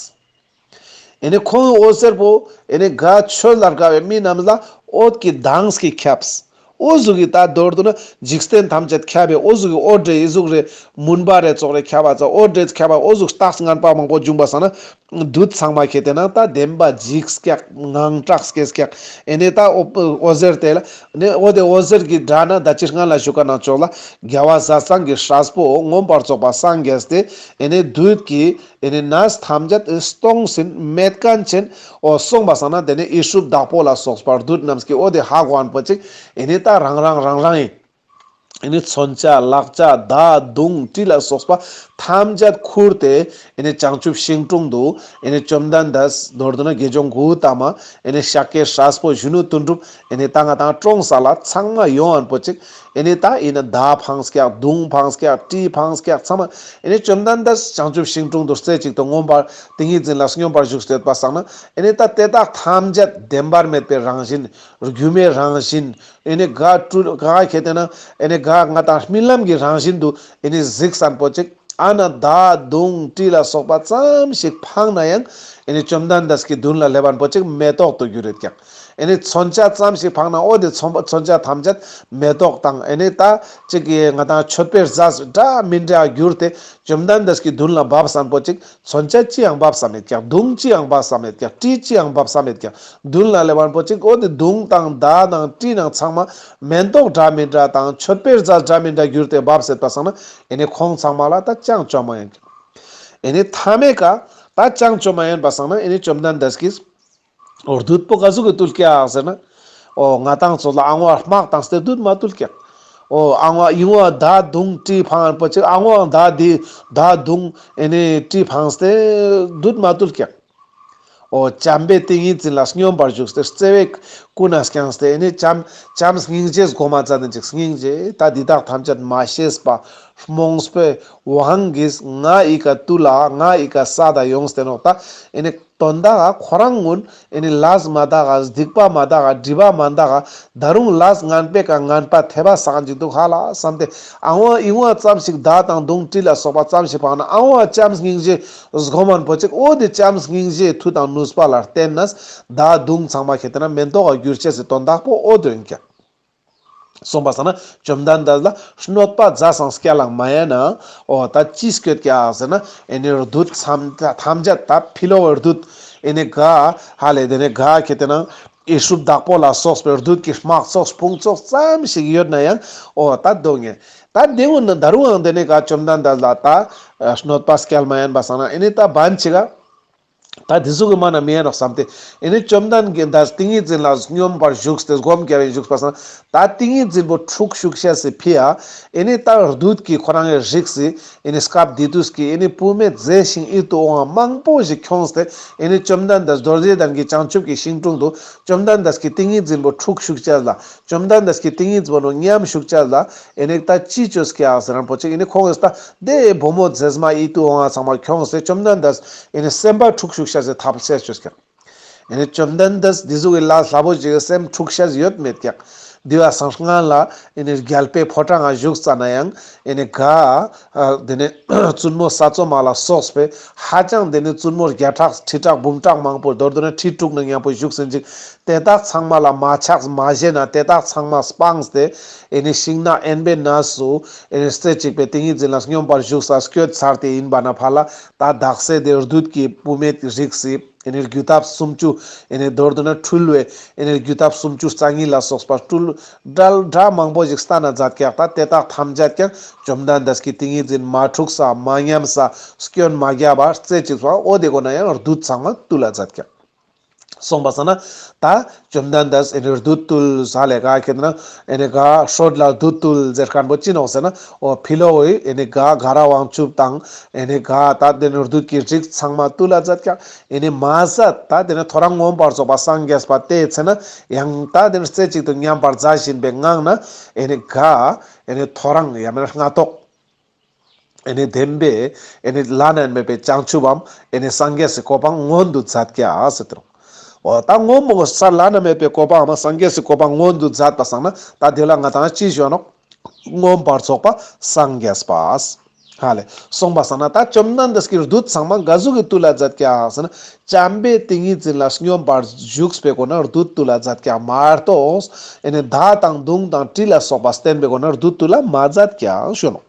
ཨེ་ནི་ཁོང་གི་འོད་ཟེར་པོ་ཨེ་ནི་ག་ཆོས་ལ་དགའ་བའི་མི་རྣམས་ལ་འོད་ཀྱི་མདངས་ཀྱིས་ཁྱབས། འོ་ཟུག་གི་ད་མདོར་བསྡུ་ན་འཇིག་རྟེན་ཐམས་ཅད་ཁྱབ་པའི་འོ་ཟུག་གི་འོད་རེ་ཨི་ཟུག་རེ་མུན་པ་རེ་ཙོགས་རེ་ཁྱབ་པ་ཙ་འོད་རེ་ཁྱབ་པ་འོ་ཟུག་རྟགས་ངན་པ་མང་པོ་བྱུང་པ་སང་ན་བདུད་ཚང་མ་ཁེ་དེ་ན་ད་བདེན་པ་འཇིགས་ཀྱག་ངང་སྐྲག་སྐྱེས་ཀྱག་ཨེ་ནི་ད་འོ་འོད་ཟེར་དེ་ལ་ནི་འོ་དེ་འོད་ཟེར་གྱི་སྒྲ་ན་ད་ཅི་སྔ་ལ་ཞུ་ཀ་ན་ཅོག་ལ་རྒྱལ་བ་ཟས་གཙང་གི་སྲས་པོ་མངོན་པར་རྫོགས་པ་སངས་རྒྱས་ཏེ་ཨེ་ནི་བདུད་ཀྱི་ཨེ་ནི་གནས་ཐམས་ཅད་སྟོང་ཟིན་མེད་མཁན་ཆེན། འོ་སོང་པ་སང་ན་དེ་ནི་ཡེ་ཤུ་བདག་པོ་ལ་སོགས་པ་བདུད་རྣམས་ཀྱི་འོ་དེ་ཧ་གོ་ཨན་པོ་ཅིག་ཨེ་ནི་ད་རང་རང་རང་རང་ཡིན། ཨེ་ནི་མཚོན་ཆ་ལག་ཆ་མདའ་མདུང་གྲི་ལ་སོགས་པ་ཐམས་ཅད་ཁུར་ཏེ་ཨེ་ནི་བྱང་ཆུབ་ཤིང་དྲུང་དུ་ཨེ་ནི་བཅོམ་ལྡན་འདས་མདོར་བསྡུ་ན་དགེ་སྦྱོང་གཽ་ཏ་མ་ཨེ་ནི་ཤཱཀྱའི་སྲས་པོ་གཞོན་ནུ་དོན་གྲུབ་ཨེ་ནི་ད་ང་དང་ཀྲོང་གསར་ལ་ཚང་མ་ཡོང་ཨན་པོ་ཅིག་ཨེ་ནི་ད་ཨེ་ནི་མདའ་འཕངས་ཀྱག་མདུང་འཕངས་ཀྱག་གྲི་འཕངས་ཀྱག་ཚང་མ་ཨེ་ནི་བཅོམ་ལྡན་འདས་བྱང་ཆུབ་ཤིང་དྲུང་དུ་རྩེ་གཅིག་ཏུ་མངོན་པར་ཏིང་ངེ་འཛིན་ལ་སྙོམས་པར་ཞུགས་ཏེ་ཡོད་པ་སང་ན་ཨེ་ནི་ད་དེ་དག་ཐམས་ཅད་བདེན་པར་མེད་པའི་རང་བཞིན་སྒྱུ་མའི་རང་བཞིན་ཨེ་ནི་ག་སྤྲུལ་ག་ཁེ་དེ་ན་ཨེ་ནི་ག་ང་དང་རྨི་ལམ་གྱི་རང་བཞིན་དུ་ཨེ་ནི་གཟིགས་ཨན་པོ་ཅིག་ཨ་ན་མདའ་མདུང་གྲི་ལ་སོགས་པ་ཙམ་ཞིག་འཕངས་ན་ཡང་ཨེ་ནི་བཅོམ་ལྡན་འདས་ཀྱི་མདུན་ལ་སླེབས་པ་པོ་ཅིག་མེ་ཏོག་ཏུ་འགྱུར་ཡོད་ཀྱག་ཨེ་ནི་མཚོན་ཆ་ཙམ་ཞིག་འཕངས་ན་འོ་དེ་མཚོན་མཚོན་ཆ་ཐམས་ཅད་མེ་ཏོག་དང་ཨེ་ནི་ད་ཅིག་གི་ང་དང་མཆོད་པའི་རྫས་འདྲ་མི་འདྲ་གྱུར་ཏེ་བཅོམ་ལྡན་འདས་ཀྱི་མདུན་ལ་བབས་ཨན་པོ་ཅིག་མཚོན་ཆ་ཅི་ཡང་བབས་ས་མེད་ཀྱག་མདུང་ཅི་ཡང་བབས་ས་མེད་ཀྱག་གྲི་ཅི་ཡང་བབས་ས་མེད་ཀྱག་མདུན་ལ་སླེབས་པ་པོ་ཅིག་འོ་དེ་མདུང་དང་མདའ་དང་གྲི་དང་ཚང་མ་མེ་ཏོག་འདྲ་མི་འདྲ་དང་མཆོད་པའི་རྫས་འདྲ་མི་འདྲ་གྱུར་ཏེ་བབས་ཡོད་པ་སང་ན་ཨེ་ནི་ཁོང་ཚང་མ་ལ་ད་ཅང་ཅོ་མ་ཡིན་ཀྱག་ཨེ་ནི་མཐའ་མའི་ཀ་ད་ཅང་ཅོ་མ་ཡིན་པ་སང་ན་ཨེ་ནི་བཅོམ་ལྡན་འདས་ཀྱིས་འོ་བདུད་པོ་ག་ཟུག་གི་བཏུལ་ཀྱག་ཟེར་ན། འོ་ང་དང་ཚོ་ལ་ཨ་བོ་དམག་བཏང་སྟེ་བདུད་མ་བཏུལ་ཀྱག་འོ་ཨ་བོ་ཡིན་བ་མདའ་མདུང་གྲི་འཕང་པོ་ཅིག་ཨ་བོ་མདའ་འདི་མདའ་མདུང་ཨེ་ནི་གྲི་འཕངས་ཏེ་བདུད་མ་བཏུལ་ཀྱག་འོ་བྱམས་པའི་ཏིང་ངེ་འཛིན་ལ་སྙོམས་པར་ཞུགས་ཏེ་བརྩེ་བའི་ཀུན་ནས་བསྐྱངས་ཏེ་ཨེ་ནི་བྱམས་བྱམས་སྙིང་རྗེས་སྒོམ་མཛད་དེ་ཅིག་སྙིང་རྗེ་ད་འདི་དག་ཐམས་ཅད་མ་ཤེས་པ་རྨོངས་པའི་དབང་གིས་ང་ཡི་ཀ་བཏུལ་ལ་ང་ཡི་ཀ་ས་ད་ཡོངས་ཏེ་ནོག་ད་ཨེ་ནི་དོན་དག་ག་ཁོ་རང་ངུན་ཨེ་ནི་ལས་མ་དག་ག་སྡིག་པ་མ་དག་ག་སྒྲིབ་པ་མ་དག་ག་ད་རུང་ལས་ངན་པའི་ཀ་ངན་པ་ཐེབས་པ་སང་ཅིག་འདུག་ཧ་ལ་བསམ་སྟེ་ཨ་བོ་ཡིན་བ་ཙམ་ཞིག་མདའ་དང་མདུང་གྲི་ལ་སོགས་པ་ཙམ་ཞིག་འཕངས་ན་ཨ་བོ་བྱམས་སྙིང་རྗེ་སྒོམ་མཁན་པོ་ཅིག་འོ་དེ་བྱམས་སྙིང་རྗེའི་མཐུ་དང་ནུས་པ་ལ་བརྟེན་ནས་མདའ་མདུང་ཚང་མ་ཁེ་དེ་ན་མེ་ཏོག་ག་འགྱུར་ཅེས་སི་དོན་དག་པོ་འོ་དོ་ཡིན་ཀྱག་སོང་པ་སང་ན་བཅོམ་ལྡན་འདས་ལ་གནོད་པ་ཛ་སང་སྐྱལ་ལང་མ་ཡན་ན། འོ་ད་ཅི་སྐྱོད་ཀྱག་ཟེར་ན་ཨེ་ནི་བདུད་ཐམས་ཐམས་ཅད་ད་ཕི་ལོག་གི་བདུད་ཨེ་ནི་ག་ཧ་ལེ་དེ་ནི་ག་ཁེ་ཏེ་ན་ཨི་སྲུབ་བདག་པོ་ལ་སོགས་པའི་བདུད་ཀྱི་དམག་ཚོགས་དཔུང་ཚོགས་ཙམ་ཞིག་ཡོད་ན་ཡང་འོ་ད་སྡོད་ངེས། ད་དེ་འུ་ན་ད་རུང་ཡང་དེ་ནི་ག་བཅོམ་ལྡན་འདས་ལ་ད་གནོད་པ་སྐྱལ་མ་ཡན་པ་སང་ན་ཨེ་ནི་ད་བན་ཅིག་ག་ད་དེ་ཟུག་གི་མ་ན་མི་ཡན་ནོག་བསམ་སྟེ། ཨེ་ནི་བཅོམ་ལྡན་གྱི་འདས་ཏིང་ངེ་འཛིན་ལ་སྙོམས་པར་ཞུགས་ཏེ་སྒོམ་རྒྱབ་པའི་བཞུགས་པ་སང་ན། ད་ཏིང་ངེ་འཛིན་པོ་འཁྲུགས་ཞུགས་ཤེས་སི་ཕི་ཡ། ཨེ་ནི་ད་བདུད་ཀྱི་ཁོ་རང་གི་རིགས་སི། ཨེ་ནི་སྐབས་དེ་དུས་ཀྱི་ཨེ་ནི་བུད་མེད་མཛེས་ཤིང་ཡིད་དུ་འོང་བ་མང་པོ་ཞིག་ཁྱོངས་ཏེ། ཨེ་ནི་བཅོམ་ལྡན་འདས་རྡོ་རྗེ་གདན་གྱི་བྱང་ཆུབ་ཀྱི་ཤིང་དྲུང་དུ། བཅོམ་ལྡན་འདས་ཀྱི་ཏིང་ངེ་འཛིན་པོ་འཁྲུགས་ཞུགས་ཅེས་ལ། བཅོམ་ལྡན་འདས་ཀྱི་ཏིང་ངེ་འཛིན་པོ་ནོ་ཉམས་ཞུགས་ཅེས་ལ། ཨེ་ནི་ད་ཅི་བཅོས་ཀྱག་ཟེར་རན་པོ་ཅིག་ཨེ་ནི་ཁོང་གིས་ད་དེ་བུ་མོ་མཛེས་མ་ཡིད་དུ་འོང་བ་ཚང་མ་ཁྱོངས་ཏེ་བཅོམ་ལྡན་འདས་ཨེ་ནི་སེམས་པ་འཁྲུགས་ཞུགས་ཤེས་སི་ཐབས་ཤེས་བཅོས་ཀྱག་ཨེ་ནི་བཅོམ་ལྡན་འདས་འདི་ཟུག་གི་ལ་སླ་པོ་ཅིག་གི་སེམས་འཁྲུགས་ཤེས་ཡོད་མེད་ཀྱག་དེ་བ་སང་སྔ་ལ་ཨེ་ནི་རྒྱལ་པོའི་ཕོ་བྲང་ང་བཞུགས་ཙ་ན་ཡང་ཨེ་ནི་ག་ཨ་དེ་ནི་བཙུན་མོ་ས་འཚོ་མ་ལ་སོགས་པའི་ཧ་ཅང་དེ་ནི་བཙུན་མོ་བརྒྱ་ཕྲག་ཁྲི་ཕྲག་འབུམ་ཕྲག་མང་པོ་མདོར་བསྡུ་ན་ཁྲི་དྲུག་ནང་མཉམ་པོ་བཞུགས་ཟིན་ཅིག་དེ་དག་ཚང་མ་ལ་མ་ཆགས་མ་ཞེན་ན་དེ་དག་ཚང་མ་སྤངས་ཏེ་ཨེ་ནི་ཤིང་ནགས་དབེན་པའི་གནས་སུ་ཨེ་ནི་རྩེ་གཅིག་པའི་ཏིང་ངེ་འཛིན་ལ་སྙོམས་པར་ཞུགས་ས་སྐྱོད་ཚར་ཏེ་ཡིན་པ་ན་ཕ་ལ་ད་དག་ས་དེ་བདུད་ཀྱི་བུད་མེད་རིགས་སི་ཨེ་ནི་རྒྱུ་ཐབས་སུམ་ཅུ་ཨེ་ནི་མདོར་བསྡུ་ན་འཁྲུལ་བའི་ཨེ་ནི་རྒྱུ་ཐབས་སུམ་ཅུ་རྩ་གཉིས་ལ་སོགས་པ་འཁྲུལ་འདྲ་འདྲ་མང་པོ་ཞིག་སྟན་ན་མཛད་ཀྱག་ད་དེ་དག་ཐམས་ཅད་ཀྱང་བཅོམ་ལྡན་འདས་ཀྱི་ཏིང་ངེ་འཛིན་མ་འཁྲུགས་ས་མ་ཉམས་ས་སྐྱོན་མ་རྒྱབ་པ་རྩེ་གཅིག་པ་འོ་དེ་གོ་ན་ཡང་བདུད་ཚང་མ་བཏུལ་ལ་མཛད་ཀྱག་སོང་པ་སང་ན་ད་བཅོམ་ལྡན་འདས་ཨེ་ནི་བདུད་བཏུལ་ས་ལས་ག་ཁེ་ཏེ་ན་ཨེ་ནི་ག་སྲོད་ལ་བདུད་བཏུལ་ཟེར་མཁན་པོ་ཅི་ནོག་ཟེར་ན་འོ་ཕི་ལོག་གི་ཨེ་ནི་ག་ག་ར་དབང་ཕྱུག་དང་ཨེ་ནི་ག་ད་དེ་ནི་བདུད་ཀྱི་རིགས་ཚང་མ་བཏུལ་ལ་མཛད་ཀྱག་ཨེ་ནི་མ་ཟད་ད་དེ་ནི་ཐོ་རངས་མངོན་པར་རྫོགས་པ་སངས་རྒྱས་པ་དེའི་ཚེ་ན་ཡང་ད་དེ་ནི་རྩེ་གཅིག་ཏུ་མཉམ་པར་མཛད་བཞིན་པའི་ངང་ན་ཨེ་ནི་ག་ཨེ་ནི་ཐོ་རངས་ཡང་མེད་ན་སྔ་ཐོག་ཨེ་ནི་བདེན་པའི་ཨེ་ནི་བླ་ན་མེད་པའི་བྱང་ཆུབ་བམ་ཨེ་ནི་སངས་རྒྱས་སི་གོ་འཕང་མངོན་དུ་མཛད་ཀྱག་ཟེར་ཏེ་རུང་། འོ་ད་མངོན་པར་ས་བླ་ན་མེད་པའི་གོ་འཕང་མ་སངས་རྒྱས་སི་གོ་འཕང་མངོན་དུ་མཛད་པ་སང་ན་ད་དེ་ལ་ང་དང་ཅི་ཞུ་ནོག་མངོན་པར་རྫོགས་པ་སངས་རྒྱས་པ། ཧ་ལེ། སོང་པ་སང་ན་ད་བཅོམ་ལྡན་འདས་ཀྱི་བདུད་ཚང་མ་ག་ཟུག་གི་བཏུལ་ལ་མཛད་ཀྱག་ཟེར་ན་བྱམས་པའི་ཏིང་ངེ་འཛིན་ལ་སྙོམས་པར་ཞུགས་པའི་སྒོ་ན་བདུད་བཏུལ་ལ་མཛད་ཀྱག་མ་གཏོགས་ཨེ་ནི་མདའ་དང་མདུང་དང་གྲི་ལ་སོགས་པ་བསྟན་པའི་སྒོ་ན་བདུད་བཏུལ་ལ་མ་མཛད་ཀྱག་ཞུ་ནོག་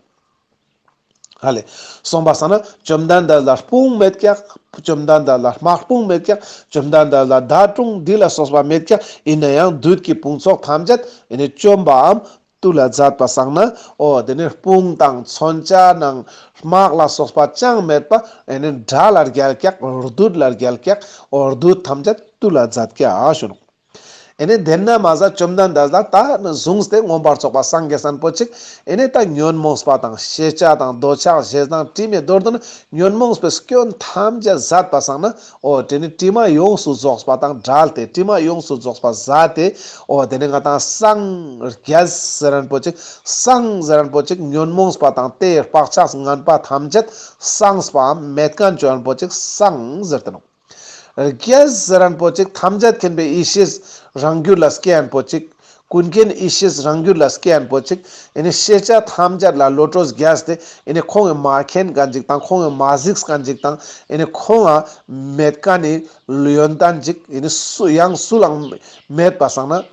ཧ་ལེ། སོང་པ་སང་ན་བཅོམ་ལྡན་འདས་ལ་དཔུང་མེད་ཀྱག་བཅོམ་ལྡན་འདས་ལ་དམག་དཔུང་མེད་ཀྱག་བཅོམ་ལྡན་འདས་ལ་མདའ་དྲུང་འདི་ལ་སོགས་པ་མེད་ཀྱག་ཡིན་ན་ཡང་བདུད་ཀྱི་དཔུང་ཚོགས་ཐམས་ཅད་ཨེ་ནི་བཅོམ་པའམ་བཏུལ་ལ་མཛད་པ་སང་ན་འོ་དེ་ནི་དཔུང་དང་མཚོན་ཆ་ནང་དམག་ལ་སོགས་པ་ཅང་མེད་པ་ཨེ་ནི་དགྲ་ལ་རྒྱལ་ཀྱག་བདུད་ལ་རྒྱལ་ཀྱག་འོ་བདུད་ཐམས་ཅད་བཏུལ་ལ་མཛད་ཀྱག་ཞུ་ནོག་ཨེ་ནི་དེ་ན་མ་ཟད་བཅོམ་ལྡན་འདས་ལ་ད་ནི་བཟུང་སྟེ་མངོན་པར་རྫོགས་པ་སངས་རྒྱས་ས་པོ་ཅིག་ཨེ་ནི་ད་ཉོན་མོངས་པ་དང་ཤེས་བྱ་དང་འདོད་ཆགས་ཞེ་སྡང་དྲི་མའི་མདོར་བསྡུ་ན་ཉོན་མོངས་པའི་སྐྱོན་ཐམས་ཅད་ཟད་པ་སང་ན་འོ་དེ་ནི་དྲི་མ་ཡོངས་སུ་རྫོགས་པ་དང་བྲལ་ཏེ་དྲི་མ་ཡོངས་སུ་རྫོགས་པ་ཟད་དེ་འོ་དེ་ནི་ང་དང་སངས་རྒྱས་ཟེར་རན་པོ་ཅིག་སངས་ཟེར་རན་པོ་ཅིག་ཉོན་མོངས་པ་དང་དེའི་བག་ཆགས་ངན་པ་ཐམས་ཅད་སངས་པའམ་མེད་མཁན་ཅོ་རན་པོ་ཅིག་སངས་ཟེར་ཏེ་ནོག་རྒྱས་ཟེར་རན་པོ་ཅིག་ཐམས་ཅད་མཁྱེན་པའི་ཡེ་ཤེས་རང་རྒྱུད་ལ་སྐྱེ་ཡན་པོ་ཅིག་ཀུན་མཁྱེན་ཡེ་ཤེས་རང་རྒྱུད་ལ་སྐྱེ་ཡན་པོ་ཅིག་ཨེ་ནི་ཤེས་བྱ་ཐམས་ཅད་ལ་བློ་གྲོས་རྒྱས་ཏེ་ཨེ་ནི་ཁོང་གི་མ་མཁྱེན་མཁན་ཅིག་དང་ཁོང་གི་མ་གཟིགས་མཁན་ཅིག་དང་ཨེ་ནི་ཁོང་ང་མེད་མཁན་ནི་ཡོན་ཏན་ཅིག་ཨེ་ནི་སུ་ཡང་སུ་ལའང་མེད་པ་སང་ན།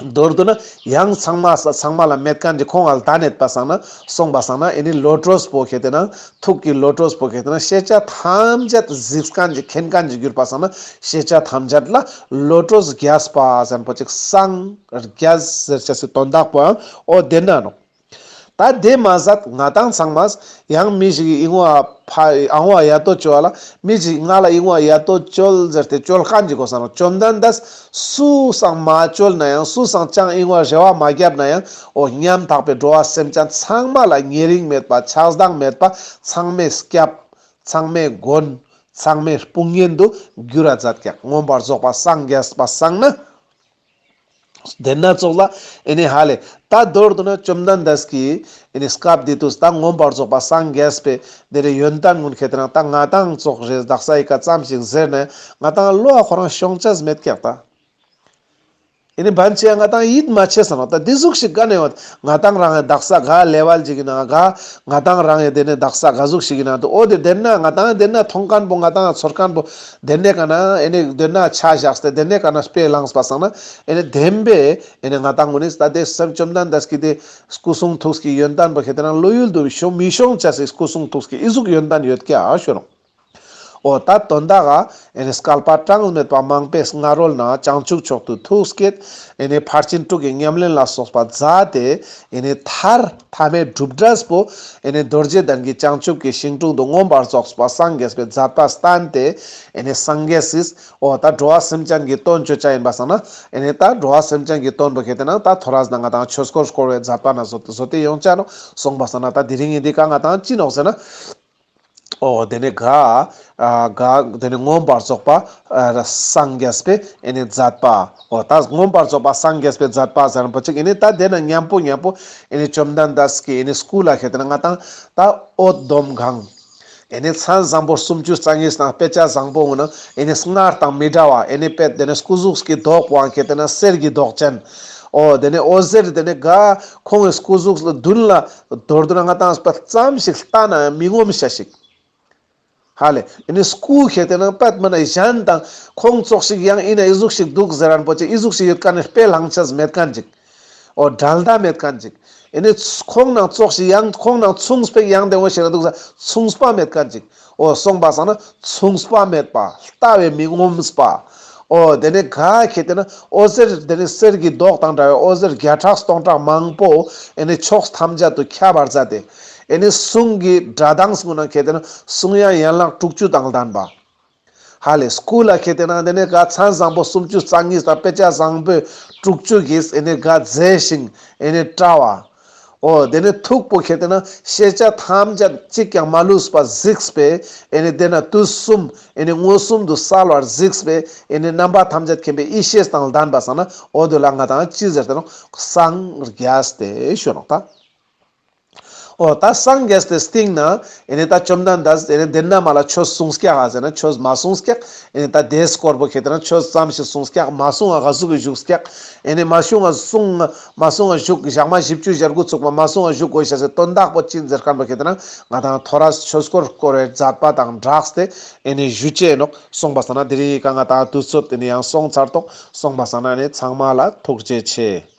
མདོར་བསྡུ་ན་ཡང་ཚང་མ་ས་ཚང་མ་ལ་མེད་མཁན་ཅིག་ཁོང་ང་ལ་ད་ནེད་པ་སང་ན་སོང་པ་སང་ན་ཨེ་ནི་བློ་གྲོས་པོ་ཁེ་ཏེ་ན་ཐུགས་ཀྱི་བློ་གྲོས་པོ་ཁེ་ཏེ་ན་ཤེས་བྱ་ཐམས་ཅད་གཟིགས་མཁན་ཅིག་མཁྱེན་མཁན་ཅིག་གྱུར་པ་སང་ན་ཤེས་བྱ་ཐམས་ཅད་ལ་བློ་གྲོས་རྒྱས་པ་ཟེར་པོ་ཅིག་སངས་རྒྱས་ཟེར་ཅེས་སི་དོན་དག་པོའང་འོ་དེ་ན་ནོག་ད་དེ་མ་ཟད་ང་དང་ཚང་མས་ཡང་མི་ཞིག་གི་ཨིན་བ་ཕ་ཨང་བ་ཡ་ཏོ་ཅོ་བ་ལ་མི་ཞིག་ང་ལ་ཨིན་བ་ཡ་ཏོ་ཅོལ་ཟེར་ཏེ་ཅོལ་མཁན་ཅིག་གོ་ས་ནོག་བཅོམ་ལྡན་འདས་སུ་སང་མ་ཅོལ་ན་ཡང་སུ་སང་ཅང་ཨིན་བ་རེ་བ་མ་བརྒྱབ་ན་ཡང་འོ་ཉམ་ཐག་པའི་འགྲོ་བ་སེམས་ཅན་ཚང་མ་ལ་ཉེ་རིང་མེད་པ་ཆགས་སྡང་མེད་པ་ཚང་མའི་སྐྱབས་ཚང་མའི་མགོན་ཚང་མའི་དཔུང་གཉེན་དུ་འགྱུར་ར་མཛད་ཀྱག་མངོན་པར་རྫོགས་པ་སངས་རྒྱས་པ་སང་ན། དེ་ན་ཙོགས་ལ་ཨེ་ནི་ཧ་ལེ་ད་མདོར་བསྡུ་ན་བཅོམ་ལྡན་འདས་ཀྱི་ཨེ་ནི་སྐབས་དེ་དུས་ད་མངོན་པར་རྫོགས་པ་སངས་རྒྱས་པའི་དེ་རེ་ཡོན་ཏན་ཀུན་ཁེ་ཏེ་ན་ད་ང་དང་ཙོགས་རེ་དག་ས་ཡི་ཀ་ཙམ་ཞིག་ཟེར་ན་ང་དང་བློ་ཁོ་རང་ཤོང་ཅེས་མེད་ཀྱག་ད། ཨེ་ནི་བན་ཆེ་ང་ཏང་ཡིད་མ་ཆེས་ས་ནོག། ད་འི་ཟུག་ཞིག་ག་ནས་ཡོད། ང་ཏང་རང་ཡང་དག་ས་ག་ལེ་ཝལ་ཅིག་ཡིན་ན་ག། ང་ཏང་རང་ཡང་དེ་ནས་དག་ས་ག་ཟུག་ཞིག་ཡིན་ན་འདུག། འོ་དེ་དེ་ན་ང་ཏང་དེ་ན་མཐོང་མཁན་པོ་ང་ཏང་ཚོར་མཁན་པོ་དེ་ནས་ག་ན་ཨེ་ནི་དེ་ན་ཆ་བཞག་སྟེ་དེ་ནས་ག་ན་དཔེ་བླངས་པ་སང་ན་ཨེ་ནི་བདེན་པས་ཨེ་ནི་ང་ཏང་ངོ་ནས་ད་དེ་སེམས་བཅོམ་ལྡན་འདས་ཀྱི་དེ་སྐུ་གསུང་ཐུགས་ཀྱི་ཡོན་ཏན་པོ་ཁེ་ཏེ་ན་བློ་ཡུལ་དུ་ཤོང་མི་ཤོང་ཆ་སི་སྐུ་གསུང་ཐུགས་ཀྱི་ཨི་ཟུག་ཡོན་ཏན་ཡོད་ཀྱག་ཞུ་རུང་། འོ་ད་དོན་དག་ག་ཨེ་ནི་བསྐལ་པ་གྲངས་མེད་པ་མང་པོའི་སྔ་རོལ་ན་བྱང་ཆུབ་མཆོག་ཏུ་ཐུགས་བསྐྱེད། ཨེ་ནི་ཕར་ཕྱིན་དྲུག་གི་ཉམས་ལེན་ལ་སོགས་པ་མཛད་དེ་ཨེ་ནི་མཐར་ཐ་མའི་གྲུབ་འབྲས་པོ་ཨེ་ནི་རྡོ་རྗེ་གདན་གྱི་བྱང་ཆུབ་ཀྱི་ཞིང་དྲུང་དུ་མངོན་པར་རྫོགས་པ་སངས་རྒྱས་པའི་མཛད་པ་བསྟན་ཏེ་ཨེ་ནི་སངས་རྒྱས་སི་འོ་ད་འགྲོ་བ་སེམས་ཅན་གྱི་དོན་བཅོ་བྱ་ཡིན་པ་སང་ན་ཨེ་ནི་ད་འགྲོ་བ་སེམས་ཅན་གྱི་དོན་པོ་ཁེ་ཏེ་ན་ད་ཐོ་རས་ན་ང་ཏང་ཆོས་འཁོར་བསྐོར་བའི་མཛད་པ་ན་བཟོ་བཟོ་སྟེ་ཡོང་ཆ་ནོག་སོང་པ་སང་ན་ད་དེ་རིང་ངི་འདི་ཀ་ང་ཏང་ཅི་ནོག་ཟེར་ན། འོ་དེ་ནས་ག་ཨ་ག་དེ་ནས་མངོན་པར་རྫོགས་པ་ཨ་སངས་རྒྱས་པའི་ཨེ་ནི་མཛད་པ། འོ་ད་མངོན་པར་རྫོགས་པ་སངས་རྒྱས་པའི་མཛད་པ་ཟེར་ན་པོ་ཅིག་ཨེ་ནི་ད་དེ་ན་མཉམ་པོ་མཉམ་པོ་ཨེ་ནི་བཅོམ་ལྡན་འདས་ཀྱི་ཨེ་ནི་སྐུ་ལ་ཁེ་ཏེ་ན་ང་ཏང་ད་འོད་འདོམ་གང་། ཨེ་ནི་མཚན་བཟང་པོ་སུམ་ཅུ་རྩ་གཉིས་དང་དཔེ་བྱད་བཟང་པོ་འོ་ན་ཨེ་ནི་སྔར་དང་མི་འདྲ་བ་ཨེ་ནི་དཔེ་དེ་ནས་སྐུ་གཟུགས་ཀྱི་མདོག་པོའང་ཁེ་ཏེ་ན་གསེར་གྱི་མདོག་ཅན། འོ་དེ་ནས་འོད་ཟེར་དེ་ནས་ག་ཁོང་གི་སྐུ་གཟུགས་ལ་མདུན་ལ་མདོར་བསྡུ་ན་ང་ཏང་སྤེ་ཙམ་ཞིག་ལྟ་ན་མི་ངོམས་ཤ་ཞིག། ཧ་ལེ། ཨེ་ནི་སྐུ་ཁེ་ཏེ་ན་པད་མ་ན་གཞན་དང་ཁོང་ཙོགས་ཤིག་ཡང་ཨིན་ན་ཨི་ཟུག་ཤིག་འདུག་ཟེར་རན་པོ་ཅིག་ཨི་ཟུག་ཤིག་ཡོད་མཁན་ནི་དཔེ་བླང་ཆ་མེད་མཁན་ཅིག། འོ་འདྲ་ལྟ་མེད་མཁན་ཅིག། ཨེ་ནི་ཁོང་ནང་ཙོགས་ཤིག་ཡང་ཁོང་ནང་མཚུངས་པའི་ཡང་དེ་འོ་ཞིག་ན་འདུག་ས་མཚུངས་པ་མེད་མཁན་ཅིག། འོ་སོང་པ་སང་ན་མཚུངས་པ་མེད་པ་ལྟ་བས་མི་ངོམས་པ། འོ་དེ་ནས་ག་ཁེ་ཏེ་ན་འོད་ཟེར་དེ་ནས་གསེར་གྱི་མདོག་དང་འདྲ་བའི་འོད་ཟེར་བརྒྱ་ཕྲག་སྟོང་ཕྲག་མང་པོ་ཨེ་ནི་ཕྱོགས་ཐམས་ཅད་དུ་ཁྱབ་པར་མཛད་དེ་ཨེ་ནི་གསུང་གི་སྒྲ་གདངས་ཀུན་ན་ཁེ་ཏེ་ན་གསུང་དབྱངས་ཡན་ལག་དྲུག་ཅུ་དང་ལྡན་པ། ཧ་ལེ་སྐུ་ལ་ཁེ་ཏེ་ན་དེ་ནས་ག་མཚན་བཟང་པོ་སུམ་ཅུ་རྩ་གཉིས་དང་དཔེ་བྱད་བཟང་པོའི་དྲུག་ཅུ་གིས་ཨེ་ནི་ག་མཛེས་ཤིང་ཨེ་ནི་བཀྲ་བ། འོ་དེ་ནས་ཐུགས་པོ་ཁེ་ཏེ་ན་ཤེས་བྱ་ཐམས་ཅད་གཅིག་ཀྱང་མ་ལུས་པ་གཟིགས་པས་ཨེ་ནི་དེ་ན་དུས་གསུམ་ཨེ་ནི་མངོན་སུམ་དུ་གསལ་བར་གཟིགས་པས་ཨེ་ནི་རྣམ་པ་ཐམས་ཅད་མཁྱེན་པའི་ཡེ་ཤེས་དང་ལྡན་པ་སང་ན་འོ་དེ་ལ་ང་ཏང་ཅི་ཟེར་ཏེ་ནོག་སངས་རྒྱས་ཏེ་ཞུ་ནོག་ད། འོ་ད་སངས་རྒྱས་ཏེ་སྟིང་ན་ཨེ་ནི་ད་བཅོམ་ལྡན་འདས་ཨེ་ནི་དེ་ན་མ་ལ་ཆོས་གསུངས་ཀྱག་ཨ་ཟེར་ན་ཆོས་མ་གསུངས་ཀྱག། ཨེ་ནི་ད་དེ་སྐོར་པོ་ཁེ་ཏེ་ན་ཆོས་ཙམ་ཞིག་གསུངས་ཀྱག་མ་གསུང་ང་ག་ཟུག་གི་བཞུགས་ཀྱག། ཨེ་ནི་མ་གསུང་ང་གསུང་མ་གསུང་ང་བཞུགས་ཞག་མ་བཞི་བཅུ་ཞེ་དགུ་ཚུགས་པ་མ་གསུང་ང་བཞུགས་དགོས་ཤ་ཟེར་དོན་དག་པོ་ཅི་ཟེར་མཁན་པོ་ཁེ་ཏེ་ན་ང་ཏང་ཐོ་རས་ཆོས་འཁོར་བསྐོར་བའི་མཛད་པ་དང་སྦྲགས་ཏེ་ཨེ་ནི་ཞུ་ཅེས་ནོག། སོང་པ་སང་ན་དེ་རིང་ག་ང་ཏང་དུས་ཚོད་དེ་ནི་ཡང་སོང་ཚར་ཏོག། སོང་པ་སང་ན་ཨེ་ནི་ཚང་མ་ལ་ཐུགས་རྗེ་ཆེ།